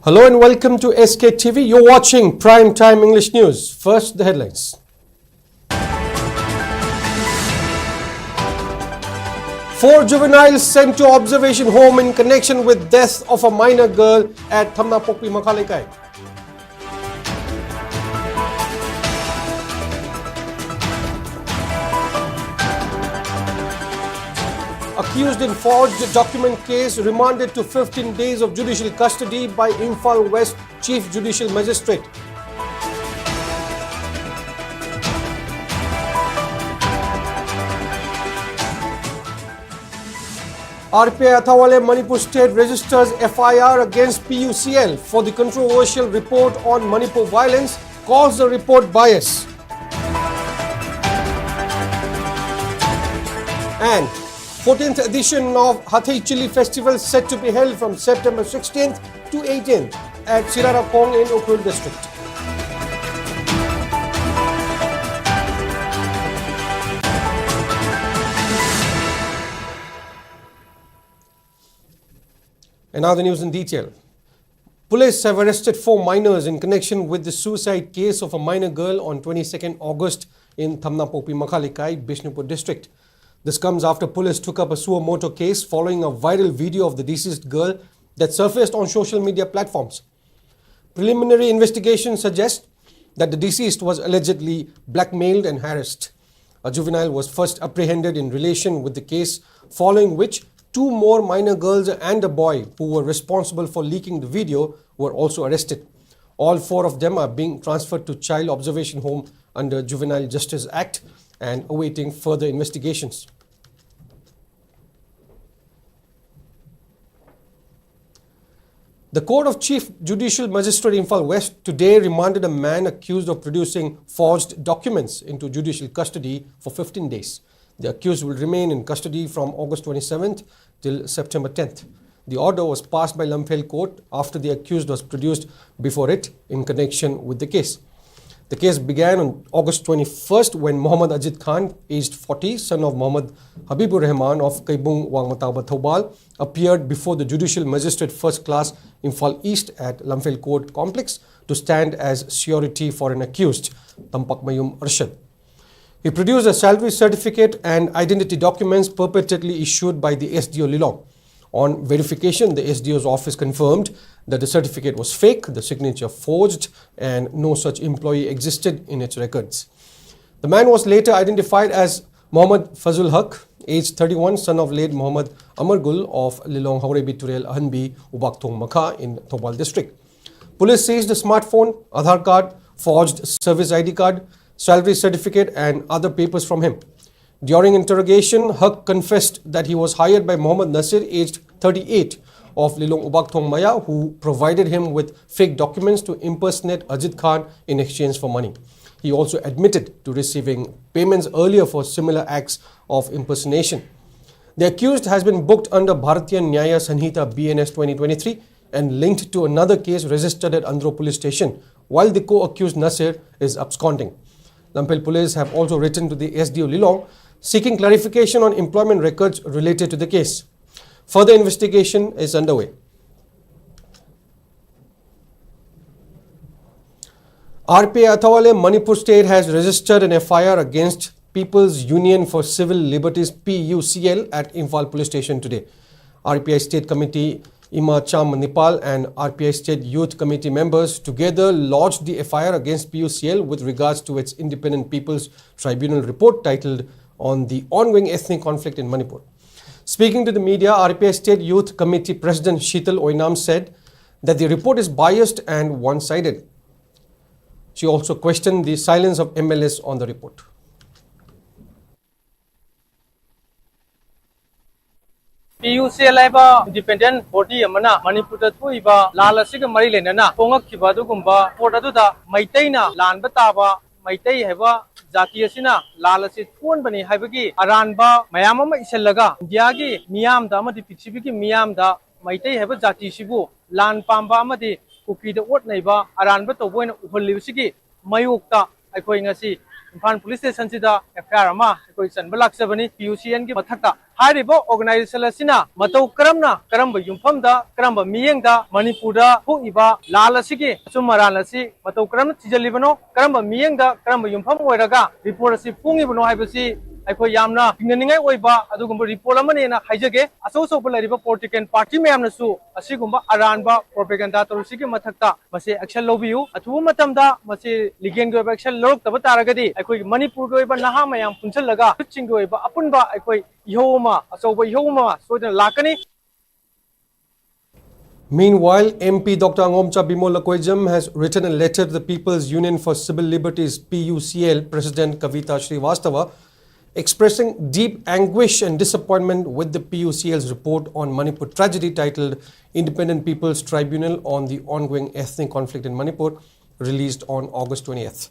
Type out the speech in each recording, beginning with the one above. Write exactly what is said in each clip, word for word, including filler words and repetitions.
Hello and welcome to S K T V. You're watching Prime Time English News. First, the headlines. Four juveniles sent to observation home in connection with death of a minor girl at Thamnapokpi Makhaleikai. Accused in forged document case remanded to fifteen days of judicial custody by Imphal West Chief Judicial Magistrate. R P I Athawale Manipur State registers F I R against P U C L for the controversial report on Manipur violence, calls the report bias. And fourteenth edition of Hathei Chili Festival set to be held from September sixteenth to eighteenth at Sirara Khong in Ukhrul district. And now the news in detail. Police have arrested four minors in connection with the suicide case of a minor girl on twenty-second August in Thamnapokpi Makhaleikai, Bishnupur district. This comes after police took up a suo motu case following a viral video of the deceased girl that surfaced on social media platforms. Preliminary investigation suggests that the deceased was allegedly blackmailed and harassed. A juvenile was first apprehended in relation with the case, following which two more minor girls and a boy who were responsible for leaking the video were also arrested. All four of them are being transferred to Child Observation Home under Juvenile Justice Act and awaiting further investigations. The Court of Chief Judicial Magistrate Imphal West today remanded a man accused of producing forged documents into judicial custody for fifteen days. The accused will remain in custody from August twenty-seventh till September tenth. The order was passed by Lamphel Court after the accused was produced before it in connection with the case. The case began on August twenty-first when Mohammad Ajit Khan, aged forty, son of Mohammad Habibur Rahman of Keibung Wangmataba, Thoubal, appeared before the Judicial Magistrate First Class, Imphal East at Lamphel Court Complex to stand as surety for an accused, Tampakmayum Arshad. He produced a salary certificate and identity documents perpetually issued by the S D O Lilong. On verification, the S D O's office confirmed that the certificate was fake, the signature forged, and no such employee existed in its records. The man was later identified as Mohammad Fazul Haq, aged thirty-one, son of late Mohammad Amargul of Lilong Haurebi Turel Ahanbi, Ubakthong Makha in Thoubal district. Police seized the smartphone, Aadhaar card, forged service I D card, salary certificate, and other papers from him. During interrogation, Haq confessed that he was hired by Mohammad Nasir, aged thirty-eight, of Lilong Ubakthong Maya, who provided him with fake documents to impersonate Ajit Khan in exchange for money. He also admitted to receiving payments earlier for similar acts of impersonation. The accused has been booked under Bharatiya Nyaya Sanhita B N S twenty twenty-three and linked to another case registered at Andro Police Station, while the co-accused Nasir is absconding. Lamphel police have also written to the S D O Lilong seeking clarification on employment records related to the case. Further investigation is underway. R P I Athawale, Manipur State has registered an F I R against People's Union for Civil Liberties, P U C L, at Imphal Police Station today. R P I State Committee Ima Cham Manipal and R P I State Youth Committee members together lodged the F I R against P U C L with regards to its Independent People's Tribunal report titled On the Ongoing Ethnic Conflict in Manipur. Speaking to the media, R P I State Youth Committee President Sheetal Oinam said that the report is biased and one-sided. She also questioned the silence of M L As on the report. P U C L ꯍꯥꯏꯕ independent body ꯑꯃꯅ ꯃꯅꯤꯄꯨꯔꯗ ꯊꯣꯛꯏꯕ ꯂꯥꯜ ꯑꯁꯤꯒ ꯃꯔꯤ ꯂꯩꯅꯅ ꯐꯣꯡꯉꯛꯈꯤꯕ ꯑꯗꯨꯒꯨꯝꯕ report ꯑꯗꯨꯗ ꯃꯩꯇꯩꯅ ꯂꯥꯟꯕ ꯇꯥꯕ, ꯃꯩꯇꯩ ꯍꯥꯏꯕ ꯖꯥꯇꯤ ꯑꯁꯤꯅ ꯂꯥꯜ ꯑꯁꯤ ꯊꯣꯛꯍꯟꯕꯅꯤ ꯍꯥꯏꯕꯒꯤ ꯑꯔꯥꯟꯕ ꯃꯌꯥꯝ ꯑꯃ ꯏꯁꯤꯜꯂꯒ ꯏꯟꯗꯤꯌꯥꯒꯤ ꯃꯤꯌꯥꯝꯗ ꯑꯃꯗꯤ ꯄ꯭ꯔꯤꯊꯤꯕꯤꯒꯤ ꯃꯤꯌꯥꯝꯗ ꯃꯩꯇꯩ ꯍꯥꯏꯕ ꯖꯥꯇꯤꯁꯤꯕꯨ ꯂꯥꯟ ꯄꯥꯝꯕ ꯑꯃꯗꯤ ꯀꯨꯀꯤꯗ ꯑꯣꯠ ꯅꯩꯕ ꯑꯔꯥꯟꯕ ꯇꯧꯕ ꯑꯣꯏꯅ ꯎꯍꯜꯂꯤꯕꯁꯤꯒꯤ ꯃꯥꯌꯣꯛꯇ ꯑꯩꯈꯣꯏ ꯉꯁꯤ ꯏꯝꯐꯥꯜ ꯄꯨꯂꯤꯁ ꯁ꯭ꯇꯦꯁꯟꯁꯤꯗ ꯑꯦꯐ ꯑꯥꯏ ꯑꯥꯔ ꯑꯃ ꯑꯩꯈꯣꯏ ꯆꯟꯕ ꯂꯥꯛꯆꯕꯅꯤ꯫ ꯄꯤ ꯌꯨ ꯁꯤ ꯑꯦꯜꯒꯤ ꯃꯊꯛꯇ ꯍꯥꯏꯔꯤꯕ ꯑꯣꯔꯒꯅꯥꯏꯖꯦꯁꯟ ꯑꯁꯤꯅ ꯃꯇꯧ ꯀꯔꯝꯅ, ꯀꯔꯝꯕ ꯌꯨꯝꯐꯝꯗ, ꯀꯔꯝꯕ ꯃꯤꯠꯌꯦꯡꯗ ꯃꯅꯤꯄꯨꯔꯗ ꯊꯣꯛꯏꯕ ꯂꯥꯜ ꯑꯁꯤꯒꯤ ꯑꯆꯨꯝ ꯑꯔꯥꯟ ꯑꯁꯤ ꯃꯇꯧ ꯀꯔꯝꯅ ꯊꯤꯖꯤꯜꯂꯤꯕꯅꯣ, ꯀꯔꯝꯕ ꯃꯤꯠꯌꯦꯡꯗ, ꯀꯔꯝꯕ ꯌꯨꯝꯐꯝ ꯑꯣꯏꯔꯒ ꯔꯤꯄꯣꯔꯠ ꯑꯁꯤ ꯐꯣꯡꯉꯤꯕꯅꯣ ꯍꯥꯏꯕꯁꯤ ꯑꯩꯈꯣꯏ ꯌꯥꯝꯅ ꯆꯤꯡꯅꯅꯤꯡꯉꯥꯏ ꯑꯣꯏꯕ ꯑꯗꯨꯒꯨꯝꯕ ꯔꯤꯄꯣꯔꯠ ꯑꯃꯅꯦꯅ ꯍꯥꯏꯖꯒꯦ꯫ ꯑꯆꯧ ꯑꯆꯧꯕ ꯂꯩꯔꯤꯕ ꯄꯣꯂꯤꯇꯤꯀꯦꯜ ꯄꯥꯔꯇꯤ ꯃꯌꯥꯝꯅꯁꯨ ꯑꯁꯤꯒꯨꯝꯕ ꯑꯔꯥꯟꯕ ꯄ꯭ꯔꯣꯄꯦꯒꯦꯟꯗꯥ ꯇꯧꯔꯤꯁꯤꯒꯤ ꯃꯊꯛꯇ ꯃꯁꯤ ꯑꯦꯛꯁꯟ ꯂꯧꯕꯤꯌꯨ꯫ ꯑꯊꯨꯕ ꯃꯇꯝꯗ ꯃꯁꯤ ꯂꯤꯒꯦꯜꯒꯤ ꯑꯣꯏꯕ ꯑꯦꯛꯁꯟ ꯂꯧꯔꯛꯇꯕ ꯇꯥꯔꯒꯗꯤ ꯑꯩꯈꯣꯏꯒꯤ ꯃꯅꯤꯄꯨꯔꯒꯤ ꯑꯣꯏꯕ ꯅꯍꯥ ꯃꯌꯥꯝ ꯄꯨꯟꯁꯤꯜꯂꯒ ꯌꯨꯠꯁꯤꯡꯒꯤ ꯑꯣꯏꯕ ꯑꯄꯨꯟꯕ ꯑꯩꯈꯣꯏ ꯏꯍꯧ ꯑꯃ, ꯑꯆꯧꯕ ꯏꯍꯧ ꯑꯃ ꯁꯣꯏꯗꯅ ꯂꯥꯛꯀꯅꯤ꯫ Meanwhile, M P Doctor Angomcha Bimol Lakhoijam has written a letter to the People's Union for Civil Liberties, P U C L, President Kavita Srivastava, expressing deep anguish and disappointment with the P U C L's report on Manipur tragedy titled Independent People's Tribunal on the Ongoing Ethnic Conflict in Manipur, released on August twentieth.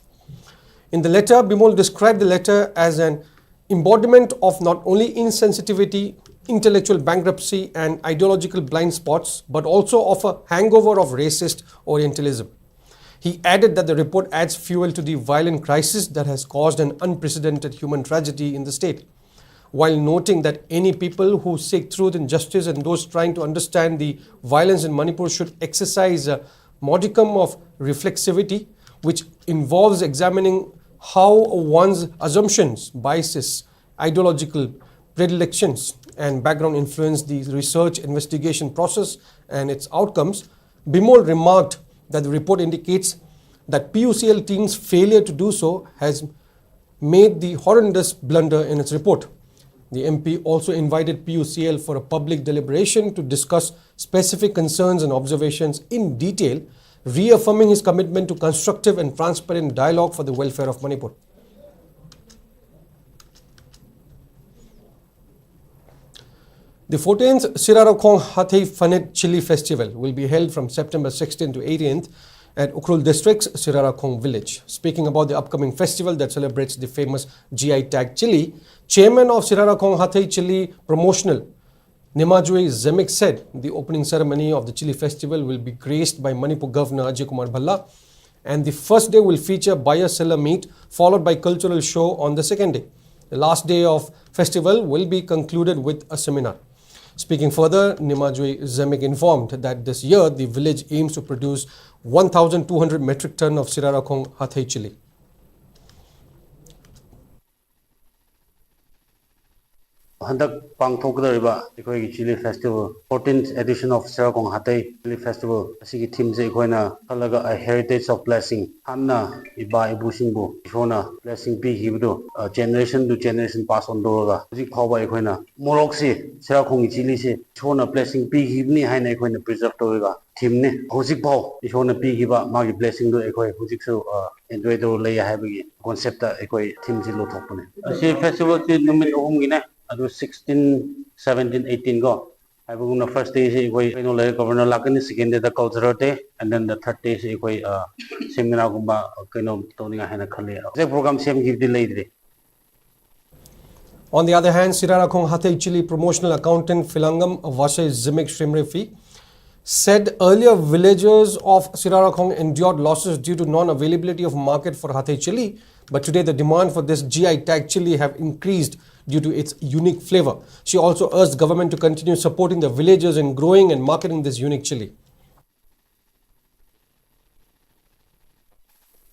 In the letter, Bimol described the letter as an embodiment of not only insensitivity, intellectual bankruptcy, and ideological blind spots, but also of a hangover of racist Orientalism. He added that the report adds fuel to the violent crisis that has caused an unprecedented human tragedy in the state, while noting that any people who seek truth and justice and those trying to understand the violence in Manipur should exercise a modicum of reflexivity, which involves examining how one's assumptions, biases, ideological predilections, and background influence the research investigation process and its outcomes. Bimol remarked that the report indicates that P U C L team's failure to do so has made the horrendous blunder in its report. The M P also invited P U C L for a public deliberation to discuss specific concerns and observations in detail, reaffirming his commitment to constructive and transparent dialogue for the welfare of Manipur. The fourteenth Sirarakhong Hathei Phanit Chilli Festival will be held from September sixteenth to eighteenth at Ukhrul District's Sirarakhong village. Speaking about the upcoming festival that celebrates the famous G I tag chilli, Chairman of Sirarakhong Hathei Chilli Promotional, Nimajwe Zemik, said the opening ceremony of the Chilli Festival will be graced by Manipur Governor Ajay Kumar Bhalla, And the first day will feature buyer-seller meet, followed by cultural show on the second day. The last day of festival will be concluded with a seminar. Speaking further, Nimajui Zemik informed that this year the village aims to produce one thousand two hundred metric ton of Sirarakhong Hathei chili. ꯍꯟꯗꯛ ꯄꯥꯡꯊꯣꯛꯀꯗꯧꯔꯤꯕ ꯑꯩꯈꯣꯏꯒꯤ chili festival, fourteenth edition of Sirarakhong Hathei chili festival ꯑꯁꯤꯒꯤ themeꯁꯦ ꯑꯩꯈꯣꯏꯅ ꯈꯜꯂꯒ, a heritage of blessing, ꯍꯥꯟꯅ ꯏꯄꯥ ꯏꯄꯨꯁꯤꯡꯕꯨ ꯏꯁꯣꯔꯅ blessing ꯄꯤꯈꯤꯕꯗꯨ, ꯑ, generation to generation pass on ꯇꯧꯔꯒ ꯍꯧꯖꯤꯛ ꯐꯥꯎꯕ ꯑꯩꯈꯣꯏꯅ ꯃꯣꯔꯣꯛꯁꯤ, ꯁꯤꯔꯥꯈꯣꯡꯒꯤ chiliꯁꯤ ꯏꯁꯣꯔꯅ blessing ꯄꯤꯈꯤꯕꯅꯤ ꯍꯥꯏꯅ ꯑꯩꯈꯣꯏꯅ preserve ꯇꯧꯔꯒ themeꯅꯤ꯫ ꯍꯧꯖꯤꯛ ꯐꯥꯎ ꯏꯁꯣꯔꯅ ꯄꯤꯈꯤꯕ ꯃꯥꯒꯤ blessingꯗꯨ ꯑꯩꯈꯣꯏ ꯍꯧꯖꯤꯛꯁꯨ, ꯑ, enjoy ꯇꯧꯔ ꯂꯩ ꯍꯥꯏꯕꯒꯤ conceptꯇ ꯑꯩꯈꯣꯏ themeꯁꯤ ꯂꯧꯊꯣꯛꯄꯅꯦ꯫ ꯑꯁꯤ festivalꯁꯤ ꯅꯨꯃꯤꯠ ꯑꯍꯨꯝꯒꯤꯅꯦ꯫ ꯑꯗꯨ sixteen, seventeen, eighteen ꯀꯣ, ꯍꯥꯏꯕꯒꯨꯝꯅ first dayꯁꯤ ꯑꯩꯈꯣꯏ ꯀꯩꯅꯣ ꯂꯩꯔꯦ, governor ꯂꯥꯛꯀꯅꯤ, second dayꯗ cultural day, and then the third dayꯁꯤ ꯑꯩꯈꯣꯏ, ꯑ, seminarꯒꯨꯝꯕ, ꯑ, ꯀꯩꯅꯣ ꯇꯧꯅꯤꯡꯉꯥꯏ ꯍꯥꯏꯅ ꯈꯜꯂꯤ꯫ Exact program ꯁꯦꯝꯈꯤꯕꯗꯤ ꯂꯩꯗ꯭ꯔꯤ꯫ On the other hand, Sirarakhong Hathei Chili promotional accountant Filangam Vashe Zimik Shrimrefi said earlier villagers of Sirarakhong endured losses due to non-availability of market for Hathei chili, but today the demand for this G I tag chili have increased due to its unique flavor. She also urged government to continue supporting the villagers in growing and marketing this unique chili.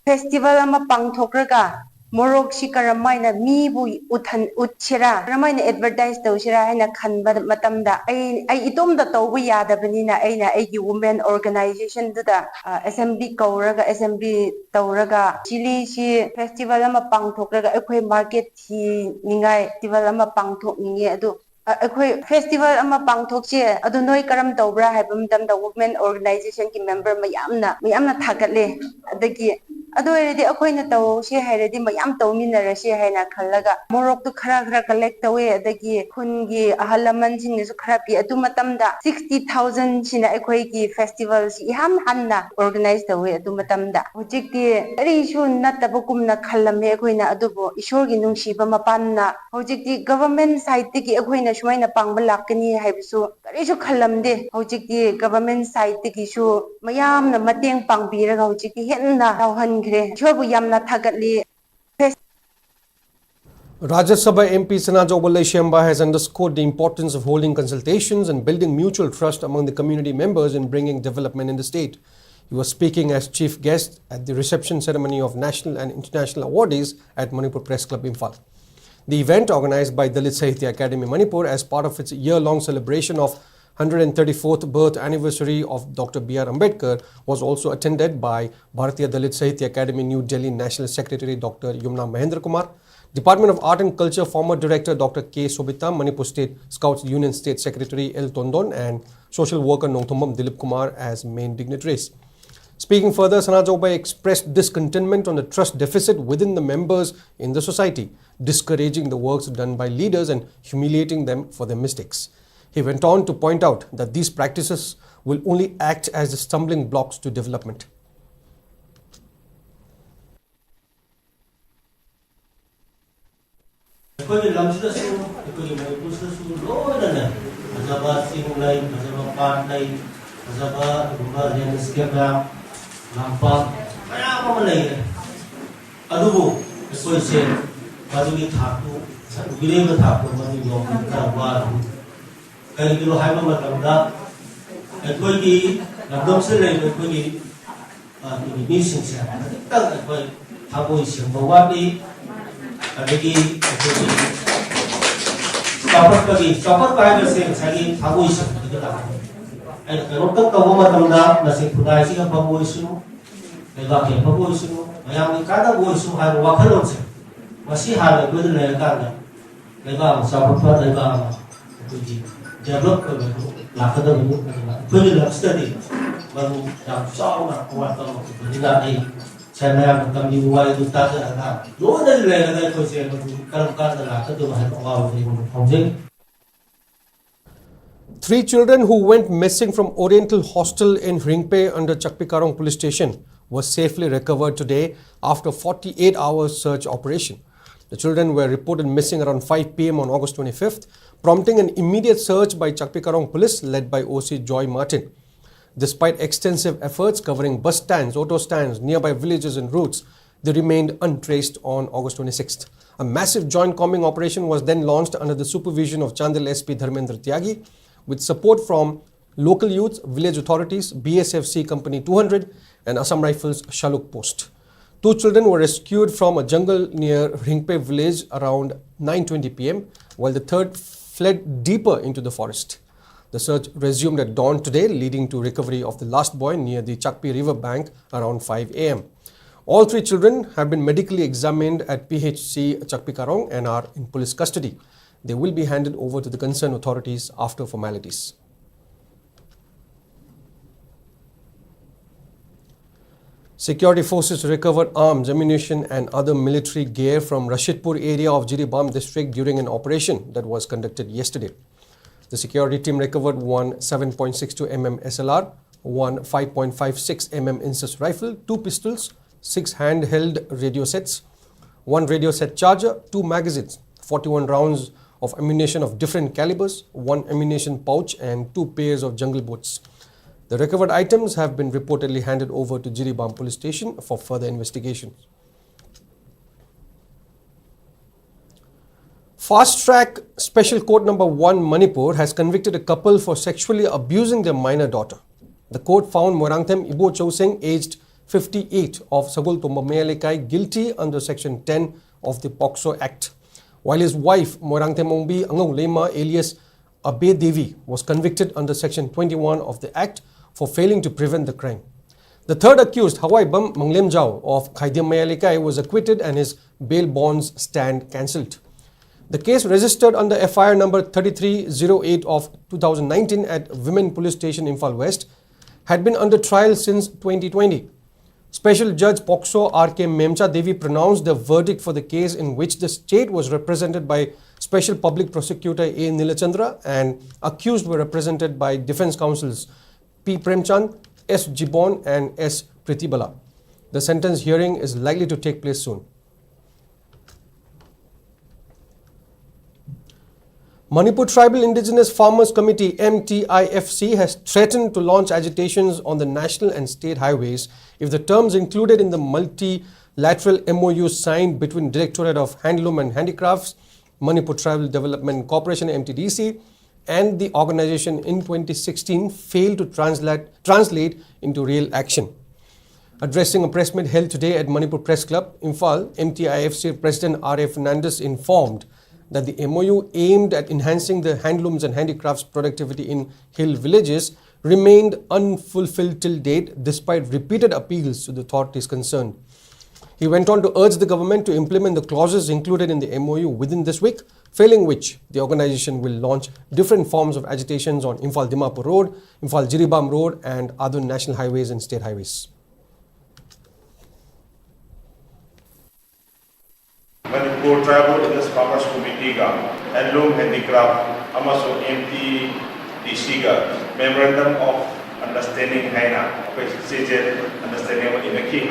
Festival ꯑꯃ ꯄꯥꯡꯊꯣꯛꯂꯒ ꯃꯣꯔꯣꯛꯁꯤ ꯀꯔꯝ ꯍꯥꯏꯅ ꯃꯤꯕꯨ ꯎꯠꯍꯟ-, ꯎꯠꯁꯤꯔꯥ, ꯀꯔꯝ ꯍꯥꯏꯅ advertise ꯇꯧꯁꯤꯔꯥ ꯍꯥꯏꯅ ꯈꯟꯕ ꯃꯇꯝꯗ ꯑꯩ, ꯑꯩ ꯏꯇꯣꯝꯇ ꯇꯧꯕ ꯌꯥꯗꯕꯅꯤꯅ ꯑꯩꯅ ꯑꯩꯒꯤ women organizationꯗꯨꯗ, ꯑ, assembly ꯀꯧꯔꯒ, assembly ꯇꯧꯔꯒ chiliꯁꯤ festival ꯑꯃ ꯄꯥꯡꯊꯣꯛꯂꯒ ꯑꯩꯈꯣꯏ market ꯊꯤꯅꯤꯡꯉꯥꯏ festival ꯑꯃ ꯄꯥꯡꯊꯣꯛꯅꯤꯡꯉꯦ꯫ ꯑꯗꯨ ꯑ-, ꯑꯩꯈꯣꯏ festival ꯑꯃ ꯄꯥꯡꯊꯣꯛꯁꯦ, ꯑꯗꯨ ꯅꯣꯏ ꯀꯔꯝ ꯇꯧꯕ꯭ꯔꯥ ꯍꯥꯏꯕ ꯃꯇꯝꯗ women organizationꯒꯤ member ꯃꯌꯥꯝꯅ, ꯃꯌꯥꯝꯅ ꯊꯥꯒꯠꯂꯦ꯫ ꯑꯗꯒꯤ ꯑꯗꯨ ꯑꯣꯏꯔꯗꯤ ꯑꯩꯈꯣꯏꯅ ꯇꯧꯁꯦ ꯍꯥꯏꯔꯗꯤ ꯃꯌꯥꯝ ꯇꯧꯃꯤꯟꯅꯔꯁꯦ ꯍꯥꯏꯅ ꯈꯜꯂꯒ ꯃꯣꯔꯣꯛꯇꯨ ꯈꯔ ꯈꯔ ꯀꯂꯦꯛ ꯇꯧꯋꯦ, ꯑꯗꯒꯤ ꯈꯨꯟꯒꯤ ꯑꯍꯜ ꯂꯃꯟꯁꯤꯡꯅꯁꯨ ꯈꯔ ꯄꯤ꯫ ꯑꯗꯨ ꯃꯇꯝꯗ ꯁꯤꯛꯁꯇꯤ ꯊꯥꯎꯖꯟꯁꯤꯅ ꯑꯩꯈꯣꯏꯒꯤ ꯐꯦꯁꯇꯤꯚꯦꯜꯁꯤ ꯏꯍꯥꯟ ꯍꯥꯟꯅ ꯑꯣꯔꯒꯅꯥꯏꯖ ꯇꯧꯋꯦ꯫ ꯑꯗꯨ ꯃꯇꯝꯗ ꯍꯧꯖꯤꯛꯇꯤ ꯀꯔꯤꯁꯨ ꯅꯠꯇꯕꯒꯨꯝꯅ ꯈꯜꯂꯝꯃꯦ ꯑꯩꯈꯣꯏꯅ, ꯑꯗꯨꯕꯨ ꯏꯁꯣꯔꯒꯤ ꯅꯨꯡꯁꯤꯕ ꯃꯄꯥꯟꯅ ꯍꯧꯖꯤꯛꯇꯤ ꯒꯚꯔꯟꯃꯦꯟꯠ ꯁꯥꯏꯠꯇꯒꯤ ꯑꯩꯈꯣꯏꯅ ꯁꯨꯃꯥꯏꯅ ꯄꯥꯡꯕ ꯂꯥꯛꯀꯅꯤ ꯍꯥꯏꯕꯁꯨ ꯀꯔꯤꯁꯨ ꯈꯜꯂꯝꯗꯦ꯫ ꯍꯧꯖꯤꯛꯇꯤ ꯒꯚꯔꯟꯃꯦꯟꯠ ꯁꯥꯏꯠꯇꯒꯤꯁꯨ ꯃꯌꯥꯝꯅ ꯃꯇꯦꯡ ꯄꯥꯡꯕꯤꯔꯒ ꯍꯧꯖꯤꯛꯇꯤ ꯍꯦꯟꯅ ꯆꯥꯎꯍꯟꯈ꯭ꯔꯦ꯫ ꯏꯁꯣꯔꯕꯨ ꯌꯥꯝꯅ ꯊꯥꯒꯠꯂꯤ꯫ Rajya Sabha M P Sanajawba Leishemba has underscored the importance of holding consultations and building mutual trust among the community members in bringing development in the state. He was speaking as chief guest at the reception ceremony of national and international awardees at Manipur Press Club, Imphal. The event, organized by Dalit Sahitya Academy Manipur as part of its year-long celebration of hundred thirty-fourth birth anniversary of Doctor B R Ambedkar, was also attended by Bharatiya Dalit Sahitya Academy New Delhi National Secretary Doctor Yumna Mahendra Kumar, Department of Art and Culture former Director Doctor K Sobita, Manipur State Scouts Union State Secretary L Tondon, and social worker Nongthombam Dilip Kumar as main dignitaries. Speaking further, Sanajawba expressed discontentment on the trust deficit within the members in the society, discouraging the works done by leaders and humiliating them for their mistakes. He went on to point out that these practices will only act as the stumbling blocks to development. ꯑꯩꯈꯣꯏꯒꯤ ꯂꯝꯁꯤꯗꯁꯨ, ꯑꯩꯈꯣꯏꯒꯤ ꯃꯅꯤꯄꯨꯔꯁꯤꯗꯁꯨ ꯂꯣꯏꯅꯅꯦ, ꯐꯖꯕ ꯆꯤꯡ ꯂꯩ, ꯐꯖꯕ ꯄꯥꯠ ꯂꯩ, ꯐꯖꯕ ꯑꯗꯨꯒꯨꯝꯕ ꯂꯦꯟꯁ꯭ꯀꯦꯞ ꯃꯌꯥꯝ, ꯂꯝꯄꯥꯛ ꯃꯌꯥꯝ ꯑꯃ ꯂꯩꯔꯦ꯫ ꯑꯗꯨꯕꯨ ꯑꯩꯈꯣꯏꯁꯦ ꯃꯗꯨꯒꯤ ꯊꯥꯛꯇꯨ, ꯃꯤꯔꯦꯝꯕ ꯊꯥꯛꯇꯨ ꯃꯗꯨ ꯌꯧꯕꯗ ꯈꯔ ꯋꯥꯔꯤ꯫ ꯀꯔꯤꯒꯤꯅꯣ ꯍꯥꯏꯕ ꯃꯇꯝꯗ, ꯑꯩꯈꯣꯏꯒꯤ ꯂꯝꯗꯝꯁꯤꯗ ꯂꯩꯔꯤꯕ ꯑꯩꯈꯣꯏꯒꯤ, ꯑ, ꯑꯩꯈꯣꯏꯒꯤ ꯃꯤꯁꯤꯡꯁꯦ ꯈꯖꯤꯛꯇꯪ ꯑꯩꯈꯣꯏ ꯊꯃꯣꯏ ꯁꯦꯡꯕ ꯋꯥꯠꯂꯤ꯫ ꯑꯗꯒꯤ ꯑꯩꯈꯣꯏꯒꯤ ꯆꯥꯎꯈꯠꯄꯒꯤ, ꯆꯥꯎꯈꯠꯄ ꯍꯥꯏꯕꯁꯦ ꯉꯁꯥꯏꯒꯤ ꯊꯃꯣꯏ ꯁꯦꯡꯕꯗꯒꯤ ꯂꯥꯛꯄꯅꯤ꯫ ꯑꯩꯅ ꯀꯩꯅꯣꯝꯇꯪ ꯇꯧꯕ ꯃꯇꯝꯗ ꯃꯁꯤ ꯈꯨꯟꯅꯥꯏꯁꯤꯒꯤ ꯑꯐꯕ ꯑꯣꯏꯁꯅꯨ, ꯂꯩꯕꯥꯛꯀꯤ ꯑꯐꯕ ꯑꯣꯏꯁꯅꯨ, ꯃꯌꯥꯝꯒꯤ ꯀꯥꯟꯅꯕ ꯑꯣꯏꯁꯅꯨ ꯍꯥꯏꯕ ꯋꯥꯈꯜꯂꯣꯟꯁꯦ, ꯃꯁꯤ ꯍꯥꯟꯅ ꯑꯩꯈꯣꯏꯗ ꯂꯩꯔꯀꯥꯟꯗ ꯂꯩꯕꯥꯛ ꯑꯃ ꯆꯥꯎꯈꯠꯄ, ꯂꯩꯕꯥꯛ ꯑꯃ ꯑꯩꯈꯣꯏꯒꯤ ꯗꯦꯕꯂꯞ ꯑꯣꯏꯕꯗꯨ ꯂꯥꯛꯀꯗꯕꯅꯤ꯫ ꯑꯗꯨꯅ ꯑꯩꯈꯣꯏꯒꯤ ꯂꯝꯁꯤꯗꯗꯤ ꯃꯗꯨ ꯌꯥꯝ ꯆꯥꯎꯅ ꯑꯋꯥꯠꯄ ꯑꯃ ꯑꯣꯏꯕꯅꯤꯅ ꯑꯩ ꯉꯁꯥꯏ ꯃꯌꯥꯝꯅ ꯇꯝꯕꯤꯕ ꯋꯥꯔꯤꯗꯨ ꯇꯥꯖꯔꯒ ꯂꯣꯏꯅ ꯂꯩꯔꯒ ꯑꯩꯈꯣꯏꯁꯦ ꯃꯗꯨ ꯀꯔꯝ ꯀꯥꯟꯗ ꯂꯥꯛꯀꯗꯕ ꯍꯥꯏꯕ ꯑꯋꯥꯕꯗꯨ ꯑꯩꯉꯣꯟꯗ ꯐꯥꯎꯖꯩ꯫ Three children who went missing from Oriental Hostel in Hringphe under Chakpikarong Police Station were safely recovered today after forty-eight hour search operation. The children were reported missing around five p m on August twenty-fifth, prompting an immediate search by Chakpikarong Police led by O C Joy Martin. Despite extensive efforts covering bus stands, auto stands, nearby villages and routes, they remained untraced on August twenty-sixth. A massive joint combing operation was then launched under the supervision of Chandel S P Dharmendra Tyagi, with support from local youth, village authorities, B S F C Company two hundred, and Assam Rifles Shaluk Post. Two children were rescued from a jungle near Hringphe village around nine twenty p m, while the third fled deeper into the forest. The search resumed at dawn today, leading to recovery of the last boy near the Chakpi river bank around five a m. All three children have been medically examined at P H C Chakpikarong and are in police custody. They will be handed over to the concerned authorities after formalities. Security forces recovered arms, ammunition, and other military gear from Rashidpur area of Jiribam district during an operation that was conducted yesterday. The security team recovered one seven point six two mm S L R, one five point five six mm Insys rifle, two pistols, six handheld radio sets, one radio set charger, two magazines, forty-one rounds of ammunition of different calibers, one ammunition pouch, and two pairs of jungle boots. The recovered items have been reportedly handed over to Jiribam Police Station for further investigation. Fast Track Special Court Number one Manipur has convicted a couple for sexually abusing their minor daughter. The court found Moirangthem Ibo Choseng, aged fifty-eight, of Sagol Tomba Mayalekai, guilty under Section ten of the POCSO Act, while his wife, Moirangthem Ongbi Angau Lema, alias Abe Devi, was convicted under Section twenty-one of the Act for failing to prevent the crime. The third accused, Hawaibam Manglemjao of Khaidem Mayalekai, was acquitted and his bail bonds stand cancelled. The case, registered under F I R number thirty-three zero eight of two thousand nineteen at Women Police Station, Imphal West, had been under trial since twenty twenty. Special Judge POCSO R K Memcha Devi pronounced the verdict for the case in which the state was represented by Special Public Prosecutor A Nilachandra and accused were represented by defense counsels P Premchand, S Jibon, and S Pritibala. The sentence hearing is likely to take place soon. Manipur Tribal Indigenous Farmers Committee, M T I F C, has threatened to launch agitations on the national and state highways if the terms included in the multilateral M O U signed between Directorate of Handloom and Handicrafts, Manipur Tribal Development Corporation, M T D C, and the organization in twenty sixteen fail to translate, translate into real action. Addressing a press meet held today at Manipur Press Club, Imphal, M T I F C President R A Fernandez informed that the M O U aimed at enhancing the handlooms and handicrafts productivity in hill villages remained unfulfilled till date, despite repeated appeals to the authorities concerned. He went on to urge the government to implement the clauses included in the M O U within this week, failing which the organization will launch different forms of agitations on Imphal Dimapur Road, Imphal Jiribam Road, and other national highways and state highways. Manipur Tribal Indigenous Farmers Committee ꯒ Handloom Handicraft ꯑꯃꯁꯨꯡ M T D C ꯒ Memorandum of Understanding ꯍꯥꯏꯅ ꯑꯩꯈꯣꯏ ꯆꯦꯆꯦ understanding ꯑꯃ ꯏꯅꯈꯤ꯫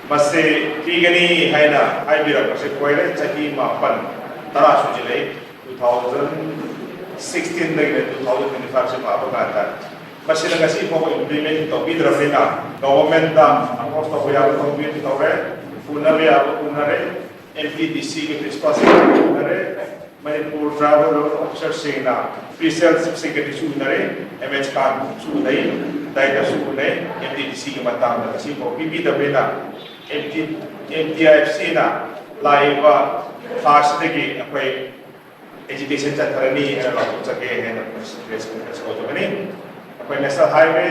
ꯃꯁꯤ ꯄꯤꯒꯅꯤ ꯍꯥꯏꯅ ꯍꯥꯏꯕꯤꯔꯛꯄꯁꯦ ꯀꯣꯏꯔꯦ ꯆꯍꯤ ꯃꯥꯄꯟ ꯇꯔꯥ ꯁꯨꯖꯤꯜꯂꯛꯏ꯫ Two thousand sixteen ꯗꯒꯤꯅ two thousand twenty-five ꯁꯦ ꯄꯥꯕ ꯀꯥꯟꯗ ꯃꯁꯤꯅ ꯉꯁꯤ ꯐꯥꯎꯕ implement ꯇꯧꯕꯤꯗ꯭ꯔꯕꯅꯤꯅ government ꯇ approach ꯇꯧꯕ ꯌꯥꯕ ꯇꯧꯕꯤ ꯇꯧꯔꯦ, ꯎꯅꯕ ꯌꯥꯕ ꯎꯅꯔꯦ, M T D C ꯒꯤ principal ꯁꯤꯡꯒ ꯎꯅꯔꯦ, Manipur Tribal Officer ꯁꯤꯡꯅ Special Chief Secretary ꯁꯨ ꯎꯅꯔꯦ, M H Khan ꯁꯨ ꯎꯅꯩ, Director ꯁꯨ ꯎꯅꯩ, M T D C ꯒꯤ ꯃꯇꯥꯡꯗ ꯉꯁꯤ ꯐꯥꯎ ꯄꯤꯕꯤꯗꯕꯅꯤꯅ M T, M T I F C ꯅ ꯂꯥꯛꯏꯕ ꯊꯥꯁꯤꯗꯒꯤ ꯑꯩꯈꯣꯏ agitation ꯆꯠꯊꯔꯅꯤ ꯍꯥꯏꯅ ꯂꯥꯎꯊꯣꯛꯆꯒꯦ ꯍꯥꯏꯅ press conference ꯇꯧꯖꯕꯅꯤ꯫ ꯑꯩꯈꯣꯏ National Highway,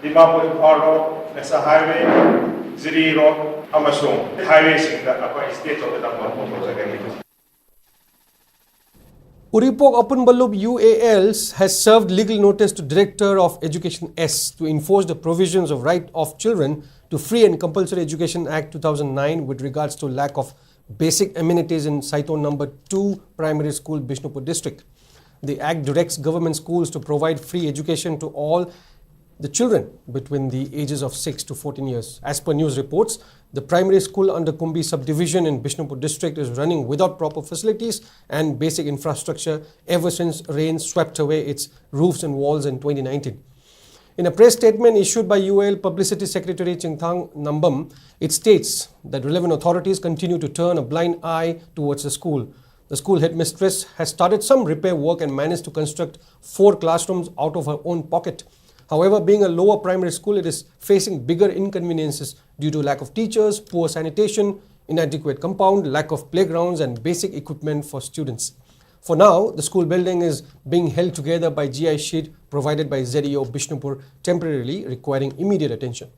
Dimapur Imphal Road, National Highway, ꯖꯤꯔꯤ Road ꯑꯃꯁꯨꯡ highway ꯁꯤꯡꯗ ꯑꯩꯈꯣꯏ state of the number ꯇꯧꯖꯒꯅꯤ꯫ Uripok Apunbalup U A L has served legal notice to Director of Education S to enforce the provisions of Right of Children to Free and Compulsory Education Act two thousand nine with regards to lack of basic amenities in Saiton number two Primary School, Bishnupur district. The act directs government schools to provide free education to all the children between the ages of six to fourteen years. As per news reports, the primary school under Kumbi subdivision in Bishnupur district is running without proper facilities and basic infrastructure ever since rain swept away its roofs and walls in twenty nineteen. In a press statement issued by U A L Publicity Secretary Chingthang Nambam, it states that relevant authorities continue to turn a blind eye towards the school. The school headmistress has started some repair work and managed to construct four classrooms out of her own pocket. However, being a lower primary school, it is facing bigger inconveniences due to lack of teachers, poor sanitation, inadequate compound, lack of playgrounds, and basic equipment for students. For now, the school building is being held together by G I sheet provided by Z E O Bishnupur temporarily, requiring immediate attention.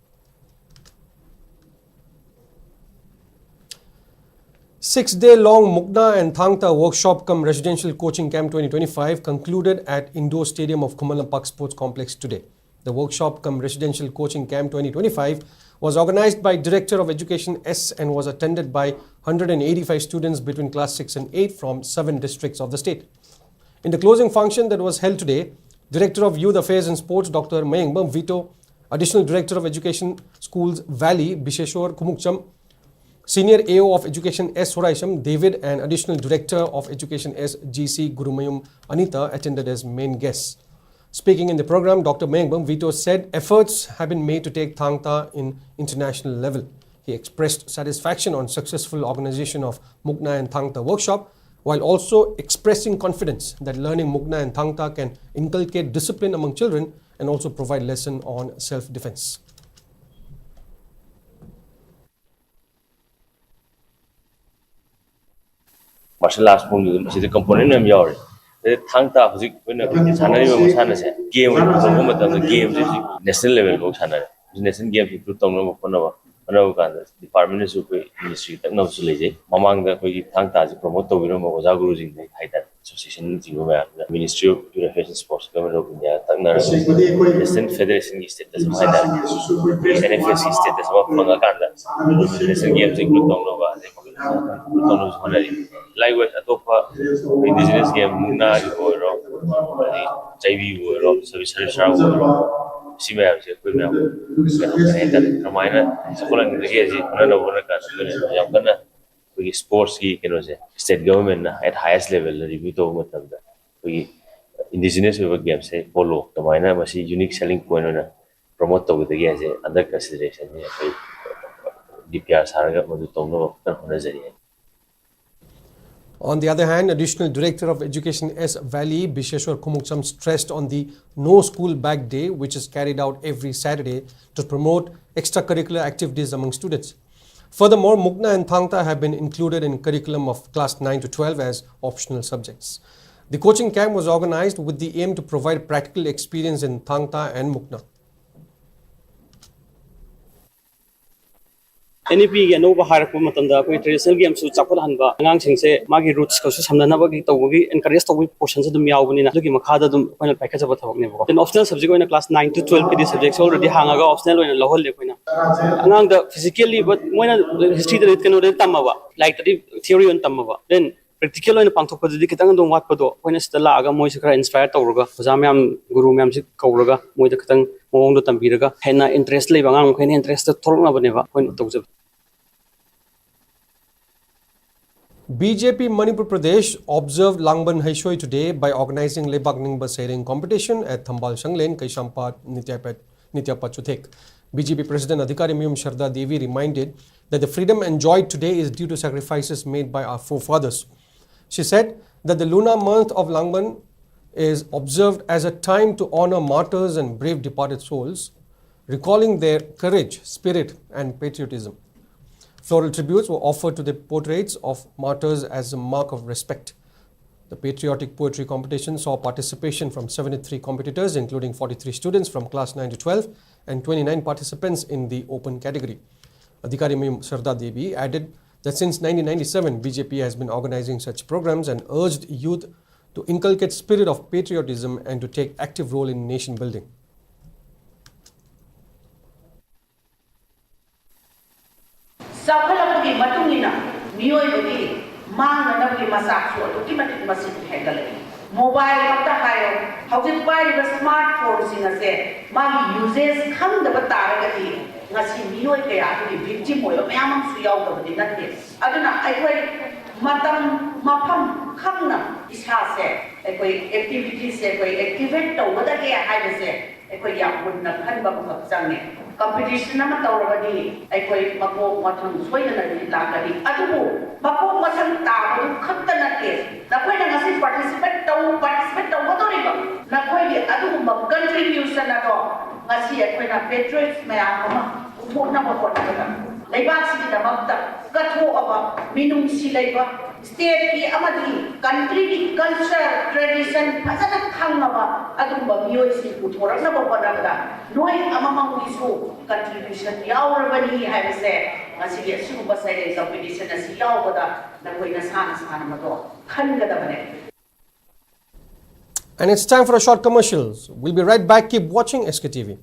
Six-day long Mukna and Thangta Workshop cum Residential Coaching Camp twenty twenty-five concluded at Indoor Stadium of Khuman Lampak Sports Complex today. The Workshop cum Residential Coaching Camp twenty twenty-five was organized by Director of Education S and was attended by one hundred eighty-five students between class six and eight from seven districts of the state. In the closing function that was held today, Director of Youth Affairs and Sports Doctor Mayengbam Vito, Additional Director of Education Schools Valley Bisheshwar Khumukcham, Senior A O of Education S Horaisham David and Additional Director of Education S G C Gurumayum Anita attended as main guests. Speaking in the program, Doctor Mayengbam Vito said efforts have been made to take Thangta in international level. He expressed satisfaction on successful organization of Mukna and Thangta workshop, while also expressing confidence that learning Mukna and Thangta can inculcate discipline among children and also provide lesson on self-defense. Martial arts form ꯁꯤꯗ component ꯃꯌꯥꯝ ꯌꯥꯎꯔꯦ꯫ ꯑꯗꯩ ꯊꯥꯡ ꯇꯥ ꯍꯧꯖꯤꯛ ꯑꯩꯈꯣꯏꯅ ꯁꯥꯟꯅꯔꯤꯕ ꯃꯁꯥꯟꯅꯁꯦ game ꯑꯣꯏꯅ ꯄꯨꯊꯣꯛꯄ ꯃꯇꯝꯗ game ꯁꯦ ꯍꯧꯖꯤꯛ national level ꯐꯥꯎ ꯁꯥꯟꯅꯔꯦ꯫ National game ꯁꯤ improve ꯇꯧꯅꯕ ꯍꯣꯠꯅꯕ ꯍꯣꯠꯅꯕ ꯀꯥꯟꯗ ꯗꯤꯄꯥꯔꯠꯃꯦꯟꯅꯁꯨ ꯑꯩꯈꯣꯏ ꯃꯤꯅꯤꯁꯇ꯭ꯔꯤꯒꯤ ꯇꯛꯅꯕꯁꯨ ꯂꯩꯖꯩ꯫ ꯃꯃꯥꯡꯗ ꯑꯩꯈꯣꯏꯒꯤ ꯊꯥꯡ ꯇꯥꯁꯦ ꯄ꯭ꯔꯣꯃꯣꯠ ꯇꯧꯕꯤꯔꯝꯕ ꯑꯣꯖꯥ ꯒꯨꯔꯨꯁꯤꯡꯗꯒꯤ ꯍꯥꯏꯇꯥꯔꯦ, ꯑꯦꯁꯣꯁꯤꯌꯦꯁꯟꯁꯤꯡ ꯃꯌꯥꯝꯁꯤꯅ Ministry of Youth Affairs and Sports, Government of India ꯇꯛꯅꯔꯒ ꯅꯦꯁꯅꯦꯜ ꯐꯦꯗꯔꯦꯁꯟꯒꯤ ꯁ꯭ꯇꯦꯇꯁ ꯑꯃ ꯍꯥꯏꯇꯥꯔꯦ, ꯑꯦꯟ ꯑꯦꯐ ꯑꯦꯁꯀꯤ ꯁ꯭ꯇꯦꯇꯁ ꯑꯃ ꯐꯪꯉꯀꯥꯟꯗ ꯅꯦꯁꯅꯦꯜ ꯒꯦꯝꯁ ꯏꯟꯀ꯭ꯂꯨꯗ ꯇꯧꯅꯕ, ꯑꯗꯩ ꯇꯧꯅꯕꯁꯨ ꯍꯣꯠꯅꯔꯤ꯫ Likewise, ꯑꯇꯣꯞꯄ ꯏꯟꯗꯤꯖꯤꯅꯁ ꯒꯦꯝ, ꯃꯨꯛꯅꯥꯒꯤꯕꯨ ꯑꯣꯏꯔꯣ, ꯑꯗꯩ ꯆꯩꯕꯤꯕꯨ ꯑꯣꯏꯔꯣ, ꯁꯕꯤ ꯁꯔꯤꯁꯥꯕꯨ ꯑꯣꯏꯔꯣ, ꯁꯤ ꯃꯌꯥꯝꯁꯦ ꯑꯩꯈꯣꯏ ꯃꯌꯥꯝ ꯀꯩꯅꯣ ꯀꯩ ꯍꯥꯏꯇꯥꯔꯦ, ꯀꯃꯥꯏꯅ ꯆꯥꯎꯈꯠꯍꯟꯒꯗꯒꯦ ꯍꯥꯏꯁꯤ ꯈꯟꯅꯅꯕ ꯍꯣꯠꯅ ꯀꯥꯟꯗ ꯑꯩꯈꯣꯏꯅ ꯌꯥꯝ ꯀꯟꯅ ꯑꯩꯈꯣꯏꯒꯤ ꯁ꯭ꯄꯣꯔꯠꯁꯀꯤ ꯀꯩꯅꯣꯁꯦ ꯁ꯭ꯇꯦꯠ ꯒꯚꯔꯟꯃꯦꯟꯠꯅ ꯑꯦꯠ ꯍꯥꯏꯌꯦꯁ ꯂꯦꯚꯦꯜꯗ ꯔꯤꯚ꯭ꯌꯨ ꯇꯧꯕ ꯃꯇꯝꯗ ꯑꯩꯈꯣꯏꯒꯤ ꯏꯟꯗꯤꯖꯤꯅꯁ ꯑꯣꯏꯕ ꯒꯦꯝꯁꯦ, ꯄꯣꯂꯣ, ꯀꯃꯥꯏꯅ ꯃꯁꯤ ꯌꯨꯅꯤꯛ ꯁꯦꯂꯤꯡ ꯄꯣꯏꯟꯠ ꯑꯣꯏꯅ ꯄ꯭ꯔꯣꯃꯣꯠ ꯇꯧꯒꯗꯒꯦ ꯍꯥꯏꯁꯦ ꯑꯟꯗꯔ ꯀꯟꯁꯤꯗꯔꯦꯁꯟꯁꯦ ꯑꯩꯈꯣꯏ ꯗꯤ ꯄꯤ ꯑꯥꯔ ꯁꯥꯔꯒ ꯃꯗꯨ ꯇꯧꯅꯕ ꯀꯟꯅ ꯍꯣꯠꯅꯖꯔꯤ꯫ On the other hand, Additional Director of Education S Valley, Bisheshwar Khumukcham, stressed on the No School Bag Day, which is carried out every Saturday to promote extracurricular activities among students. Furthermore, Mukna and Thangta have been included in curriculum of class nine to twelve as optional subjects. The coaching camp was organized with the aim to provide practical experience in Thangta and Mukna. N E ꯄꯤꯒꯤ ꯑꯅꯧꯕ ꯍꯥꯏꯔꯛꯄ ꯃꯇꯝꯗ ꯑꯩꯈꯣꯏ traditional ꯒꯦꯝꯁꯨ ꯆꯥꯎꯈꯠꯍꯟꯕ, ꯑꯉꯥꯡꯁꯤꯡꯁꯦ ꯃꯥꯒꯤ ꯔꯨꯠꯁꯀꯁꯨ ꯁꯝꯅꯅꯕꯒꯤ ꯇꯧꯕꯒꯤ encourage ꯇꯧꯕꯒꯤ ꯄꯣꯔꯁꯟꯁꯨ ꯑꯗꯨꯝ ꯌꯥꯎꯕꯅꯤꯅ ꯑꯗꯨꯒꯤ ꯃꯈꯥꯗ ꯑꯗꯨꯝ ꯑꯩꯈꯣꯏꯅ ꯄꯥꯏꯈꯠꯆꯕ ꯊꯕꯛꯅꯦꯕꯀꯣ꯫ Then optional subject ꯑꯣꯏꯅ class nine to twelve ꯀꯤꯗꯤ subjectꯁꯦ already ꯍꯥꯡꯉꯒ optional ꯑꯣꯏꯅ ꯂꯧꯍꯜꯂꯦ ꯑꯩꯈꯣꯏꯅ꯫ ꯑꯉꯥꯡꯗ physically, but ꯃꯣꯏꯅ ꯍꯤꯁꯇ꯭ꯔꯤꯗꯗꯤ ꯀꯩꯅꯣꯗꯗꯤ ꯇꯝꯃꯕ, ꯂꯥꯏꯔꯤꯛꯇꯗꯤ theory ꯑꯣꯏꯅ ꯇꯝꯃꯕ, then practical ꯑꯣꯏꯅ ꯄꯥꯡꯊꯣꯛꯄꯗꯗꯤ ꯈꯤꯇꯪ ꯑꯗꯨꯝ ꯋꯥꯠꯄꯗꯣ ꯑꯩꯈꯣꯏꯅ ꯁꯤꯗ ꯂꯥꯛꯑꯒ ꯃꯣꯏꯁꯦ ꯈꯔ ꯏꯟꯁꯄꯥꯌꯔ ꯇꯧꯔꯒ, ꯑꯣꯖꯥ ꯃꯌꯥꯝ, ꯒꯨꯔꯨ ꯃꯌꯥꯝꯁꯤ ꯀꯧꯔꯒ ꯃꯣꯏꯗ ꯈꯤꯇꯪ ꯃꯑꯣꯡꯗꯣ ꯇꯝꯕꯤꯔꯒ ꯍꯦꯟꯅ ꯏꯟꯇꯔꯦꯁ ꯂꯩꯕ ꯑꯉꯥꯡ ꯃꯈꯩꯅ ꯏꯟꯇꯔꯦꯁꯇ ꯊꯣꯛꯂꯛꯅꯕꯅꯦꯕ ꯑꯩꯈꯣꯏꯅ ꯇꯧꯖꯕ꯫ B J P Manipur Pradesh observed Langban Heishoi today by organizing Leibak Ningba Seiring competition at Thambal Shanglen, Keishampat, Nityapat, Nityapa Chuthek. B J P President Adhikari Mayum Sharda Devi reminded that the freedom enjoyed today is due to sacrifices made by our forefathers. She said that the lunar month of Langban is observed as a time to honor martyrs and brave departed souls, recalling their courage, spirit, and patriotism. Floral tributes were offered to the portraits of martyrs as a mark of respect. The patriotic poetry competition saw participation from seventy-three competitors, including forty-three students from class nine to twelve and twenty-nine participants in the open category. Adhikari Mayum Sarda Devi added that since nineteen ninety-seven, B J P has been organizing such programs and urged youth to inculcate spirit of patriotism and to take active role in nation building. ꯆꯥꯎꯈꯠꯂꯛꯄꯒꯤ ꯃꯇꯨꯡ ꯏꯟꯅ ꯃꯤꯑꯣꯏꯕꯒꯤ ꯃꯥꯡꯅꯅꯕꯒꯤ ꯃꯆꯥꯛꯁꯨ ꯑꯗꯨꯛꯀꯤ ꯃꯇꯤꯛ ꯃꯁꯤꯡ ꯍꯦꯟꯒꯠꯂꯛꯏ꯫ Mobile ꯈꯛꯇ ꯍꯥꯏꯔꯣ, ꯍꯧꯖꯤꯛ ꯄꯥꯏꯔꯤꯕ ꯁ꯭ꯃꯥꯔꯠ ꯐꯣꯟꯁꯤꯡ ꯑꯁꯦ ꯃꯥꯒꯤ ꯌꯨꯖꯦꯁ ꯈꯪꯗꯕ ꯇꯥꯔꯒꯗꯤ ꯉꯁꯤ ꯃꯤꯑꯣꯏ ꯀꯌꯥ ꯑꯗꯨꯒꯤ ꯚꯤꯛꯇꯤꯝ ꯑꯣꯏꯕ ꯃꯌꯥꯝ ꯑꯃꯁꯨ ꯌꯥꯎꯗꯕꯗꯤ ꯅꯠꯇꯦ꯫ ꯑꯗꯨꯅ ꯑꯩꯈꯣꯏ ꯃꯇꯝ ꯃꯐꯝ ꯈꯪꯅ ꯏꯁꯥꯁꯦ ꯑꯩꯈꯣꯏ ꯑꯦꯛꯇꯤꯚꯤꯇꯤꯁꯁꯦ ꯑꯩꯈꯣꯏ ꯑꯦꯛꯇꯤꯚꯦꯠ ꯇꯧꯒꯗꯒꯦ ꯍꯥꯏꯕꯁꯦ ꯑꯩꯈꯣꯏ ꯌꯥꯝ ꯃꯨꯟꯅ ꯈꯟꯕ ꯑꯃꯈꯛ ꯆꯪꯉꯦ꯫ ꯀꯝꯄꯤꯇꯤꯁꯟ ꯑꯃ ꯇꯧꯔꯕꯗꯤ ꯑꯩꯈꯣꯏ ꯃꯀꯣꯛ ꯃꯊꯪ ꯁꯣꯏꯗꯅꯗꯤ ꯂꯥꯛꯀꯅꯤ꯫ ꯑꯗꯨꯕꯨ ꯃꯀꯣꯛ ꯃꯊꯪ ꯇꯥꯕꯗꯨ ꯈꯛꯇ ꯅꯠꯇꯦ, ꯅꯈꯣꯏꯅ ꯉꯁꯤ ꯄꯥꯔꯇꯤꯁꯤꯄꯦꯠ ꯇꯧ ꯄꯥꯔꯇꯤꯁꯤꯄꯦꯠ ꯇꯧꯒꯗꯧꯔꯤꯕ ꯅꯈꯣꯏꯒꯤ ꯑꯗꯨꯒꯨꯝꯕ ꯀꯟꯇ꯭ꯔꯤꯕ꯭ꯌꯨꯁꯟ ꯑꯗꯣ ꯉꯁꯤ ꯑꯩꯈꯣꯏꯅ ꯄꯦꯇ꯭ꯔꯤꯌꯣꯠꯁ ꯃꯌꯥꯝ ꯑꯃ ꯄꯨꯊꯣꯛꯅꯕ ꯍꯣꯠꯅꯕꯗ, ꯂꯩꯕꯥꯛꯁꯤꯒꯤꯗꯃꯛꯇ ꯀꯠꯊꯣꯛꯑꯕ, ꯃꯤꯅꯨꯡꯁꯤ ꯂꯩꯕ, ꯁ꯭ꯇꯦꯠꯀꯤ ꯑꯃꯗꯤ ꯀꯟꯇ꯭ꯔꯤꯒꯤ ꯀꯜꯆꯔ, ꯇ꯭ꯔꯦꯗꯤꯁꯟ ꯐꯖꯅ ꯈꯪꯉꯕ ꯑꯗꯨꯒꯨꯝꯕ ꯃꯤꯑꯣꯏꯁꯤꯡ ꯄꯨꯊꯣꯔꯛꯅꯕ ꯍꯣꯠꯅꯕꯗ ꯅꯣꯏ ꯑꯃꯃꯝꯒꯤꯁꯨ ꯀꯟꯇ꯭ꯔꯤꯕ꯭ꯌꯨꯁꯟ ꯌꯥꯎꯔꯕꯅꯤ ꯍꯥꯏꯕꯁꯦ ꯉꯁꯤꯒꯤ ꯑꯁꯤꯒꯨꯝꯕ ꯁꯩꯔꯦꯡ ꯀꯝꯄꯤꯇꯤꯁꯟ ꯑꯁꯤ ꯌꯥꯎꯕꯗ ꯅꯈꯣꯏ ꯅꯁꯥ ꯅꯁꯥꯅ ꯃꯗꯣ ꯈꯟꯒꯗꯕꯅꯦ꯫ And it's time for a short commercials. We'll be right back. Keep watching S K T V.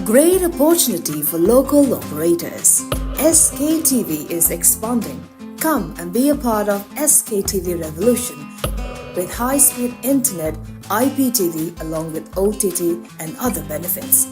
Great opportunity for local operators. S K T V is expanding. Come and be a part of S K T V revolution with high-speed internet, I P T V along with O T T and other benefits.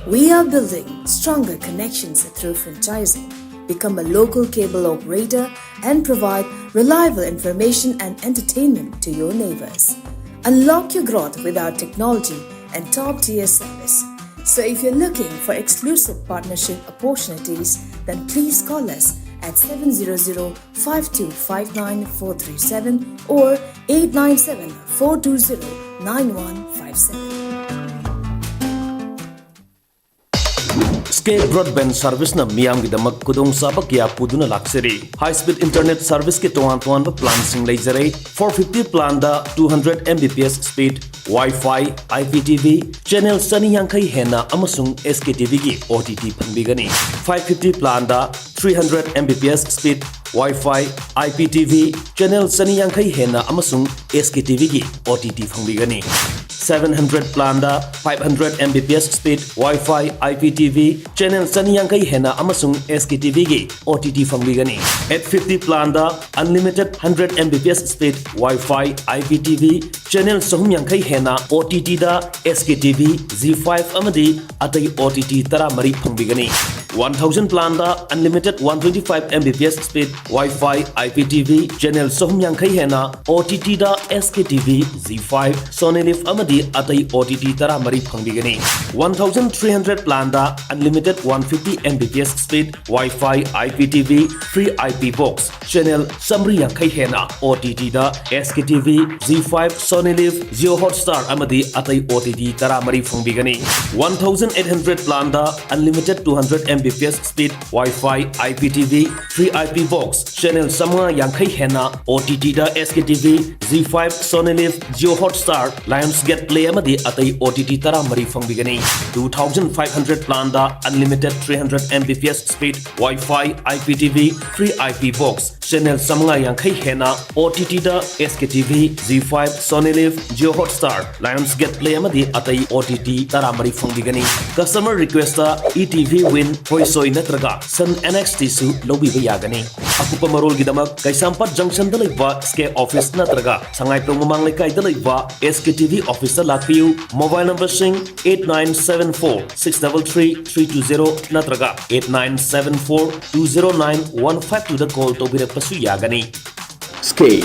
We are building stronger connections through franchising. Become a local cable operator and provide reliable information and entertainment to your neighbors. Unlock your growth with our technology and top-tier service. So if you're looking for exclusive partnership opportunities, then please call us at seven zero zero, five two five nine, four three seven or eight nine seven, four two zero, nine one five seven. K Broadband Service ꯅ ꯃꯤꯌꯥꯝꯒꯤꯗꯃꯛ ꯈꯨꯗꯣꯡꯆꯥꯕ ꯀꯌꯥ ꯄꯨꯗꯨꯅ ꯂꯥꯛꯆꯔꯤ꯫ High speed internet service ꯀꯤ ꯇꯣꯉꯥꯟ ꯇꯣꯉꯥꯟꯕ plan ꯁꯤꯡ ꯂꯩꯖꯔꯦ꯫ Four fifty plan the two hundred M B P S speed, Wi-Fi, I P T V, channel ꯆꯅꯤ ꯌꯥꯡꯈꯩ ꯍꯦꯟꯅ ꯑꯃꯁꯨꯡ S K T V ꯒꯤ O T T ꯐꯪꯕꯤꯒꯅꯤ꯫ Five fifty plan the three hundred M B P S speed, Wi-Fi, I P T V, channel ꯆꯅꯤ ꯌꯥꯡꯈꯩ ꯍꯦꯟꯅ ꯑꯃꯁꯨꯡ S K T V ꯒꯤ O T T ꯐꯪꯕꯤꯒꯅꯤ꯫ Seven hundred plan the five hundred M B P S speed, Wi-Fi, I P T V, channel ꯆꯅꯤ ꯌꯥꯡꯈꯩ ꯍꯦꯟꯅ ꯑꯃꯁꯨꯡ S K T V ꯒꯤ O T T ꯐꯪꯕꯤꯒꯅꯤ꯫ Eight fifty plan the unlimited hundred M B P S speed, Wi-Fi, I P T V, channel ꯆꯍꯨꯝ ꯌꯥꯡꯈꯩ ꯍꯦꯟꯅ O T T ꯗ S K T V, Zee five ꯑꯃꯗꯤ ꯑꯇꯩ O T T ꯇꯔꯥꯃꯔꯤ ꯐꯪꯕꯤꯒꯅꯤ꯫ One thousand plan the unlimited one twenty five M B P S speed, Wi-Fi, I P T V, channel ꯆꯍꯨꯝ ꯌꯥꯡꯈꯩ ꯍꯦꯟꯅ O T T ꯗ S K T V, Zee five, Sony Liv ꯑꯃꯗꯤ ꯑꯇꯩ O T T ꯇꯔꯥꯃꯔꯤ ꯐꯪꯕꯤꯒꯅꯤ꯫ One thousand three hundred plan the unlimited one fifty M B P S speed, Wi-Fi, I P T V, free I P box, channel ꯆꯥꯃꯔꯤ ꯌꯥꯡꯈꯩ ꯍꯦꯟꯅ O T T ꯗ S K T V, Zee five, Sony Liv, Jio Hotstar ꯑꯃꯗꯤ ꯑꯇꯩ O T T ꯇꯔꯥꯃꯔꯤ ꯐꯪꯕꯤꯒꯅꯤ꯫ One thousand eight hundred plan the unlimited two hundred M B P S speed, Wi-Fi, I P T V, free I P box, channel ꯆꯥꯃꯉꯥ ꯌꯥꯡꯈꯩ ꯍꯦꯟꯅ O T T ꯗ S K T V, Zee five, Sony Liv, Jio Hotstar, Lionsgate Play ꯑꯃꯗꯤ ꯑꯇꯩ O T T ꯇꯔꯥꯃꯔꯤ ꯐꯪꯕꯤꯒꯅꯤ꯫ Two thousand five hundred plan the unlimited three hundred M B P S speed, Wi-Fi, I P T V, free I P box, channel ꯆꯥꯃꯉꯥ ꯌꯥꯡꯈꯩ ꯍꯦꯟꯅ O T T ꯗ S K T V, Zee five, Sony Liv, Jio Hotstar, Lionsgate Play ꯑꯃꯗꯤ ꯑꯇꯩ O T T ꯇꯔꯥꯃꯔꯤ ꯐꯪꯕꯤꯒꯅꯤ꯫ Customer request ꯇ E T V Win, ꯍꯣꯏꯁꯣꯏ ꯅꯠꯇ꯭ꯔꯒ Sun N X T ꯁꯨ ꯂꯧꯕꯤꯕ ꯌꯥꯒꯅꯤ꯫ ꯑꯀꯨꯞꯄ ꯃꯔꯣꯜꯒꯤꯗꯃꯛ ꯀꯩꯁꯥꯝꯄꯥꯠ junction ꯗ ꯂꯩꯕ S K office ꯅꯠꯇ꯭ꯔꯒ ꯁꯉꯥꯏꯄ꯭ꯔꯧ ꯃꯃꯥꯡ ꯂꯩꯀꯥꯏꯗ ꯂꯩꯕ S K T V office ꯇ ꯂꯥꯛꯄꯤꯌꯨ꯫ Mobile number ꯁꯤꯡ eight nine seven four six double three three two zero ꯅꯠꯇ꯭ꯔꯒ eight nine seven four two zero nine one five two ꯗ call ꯇꯧꯕꯤꯔꯛꯄꯁꯨ ꯌꯥꯒꯅꯤ꯫ S K.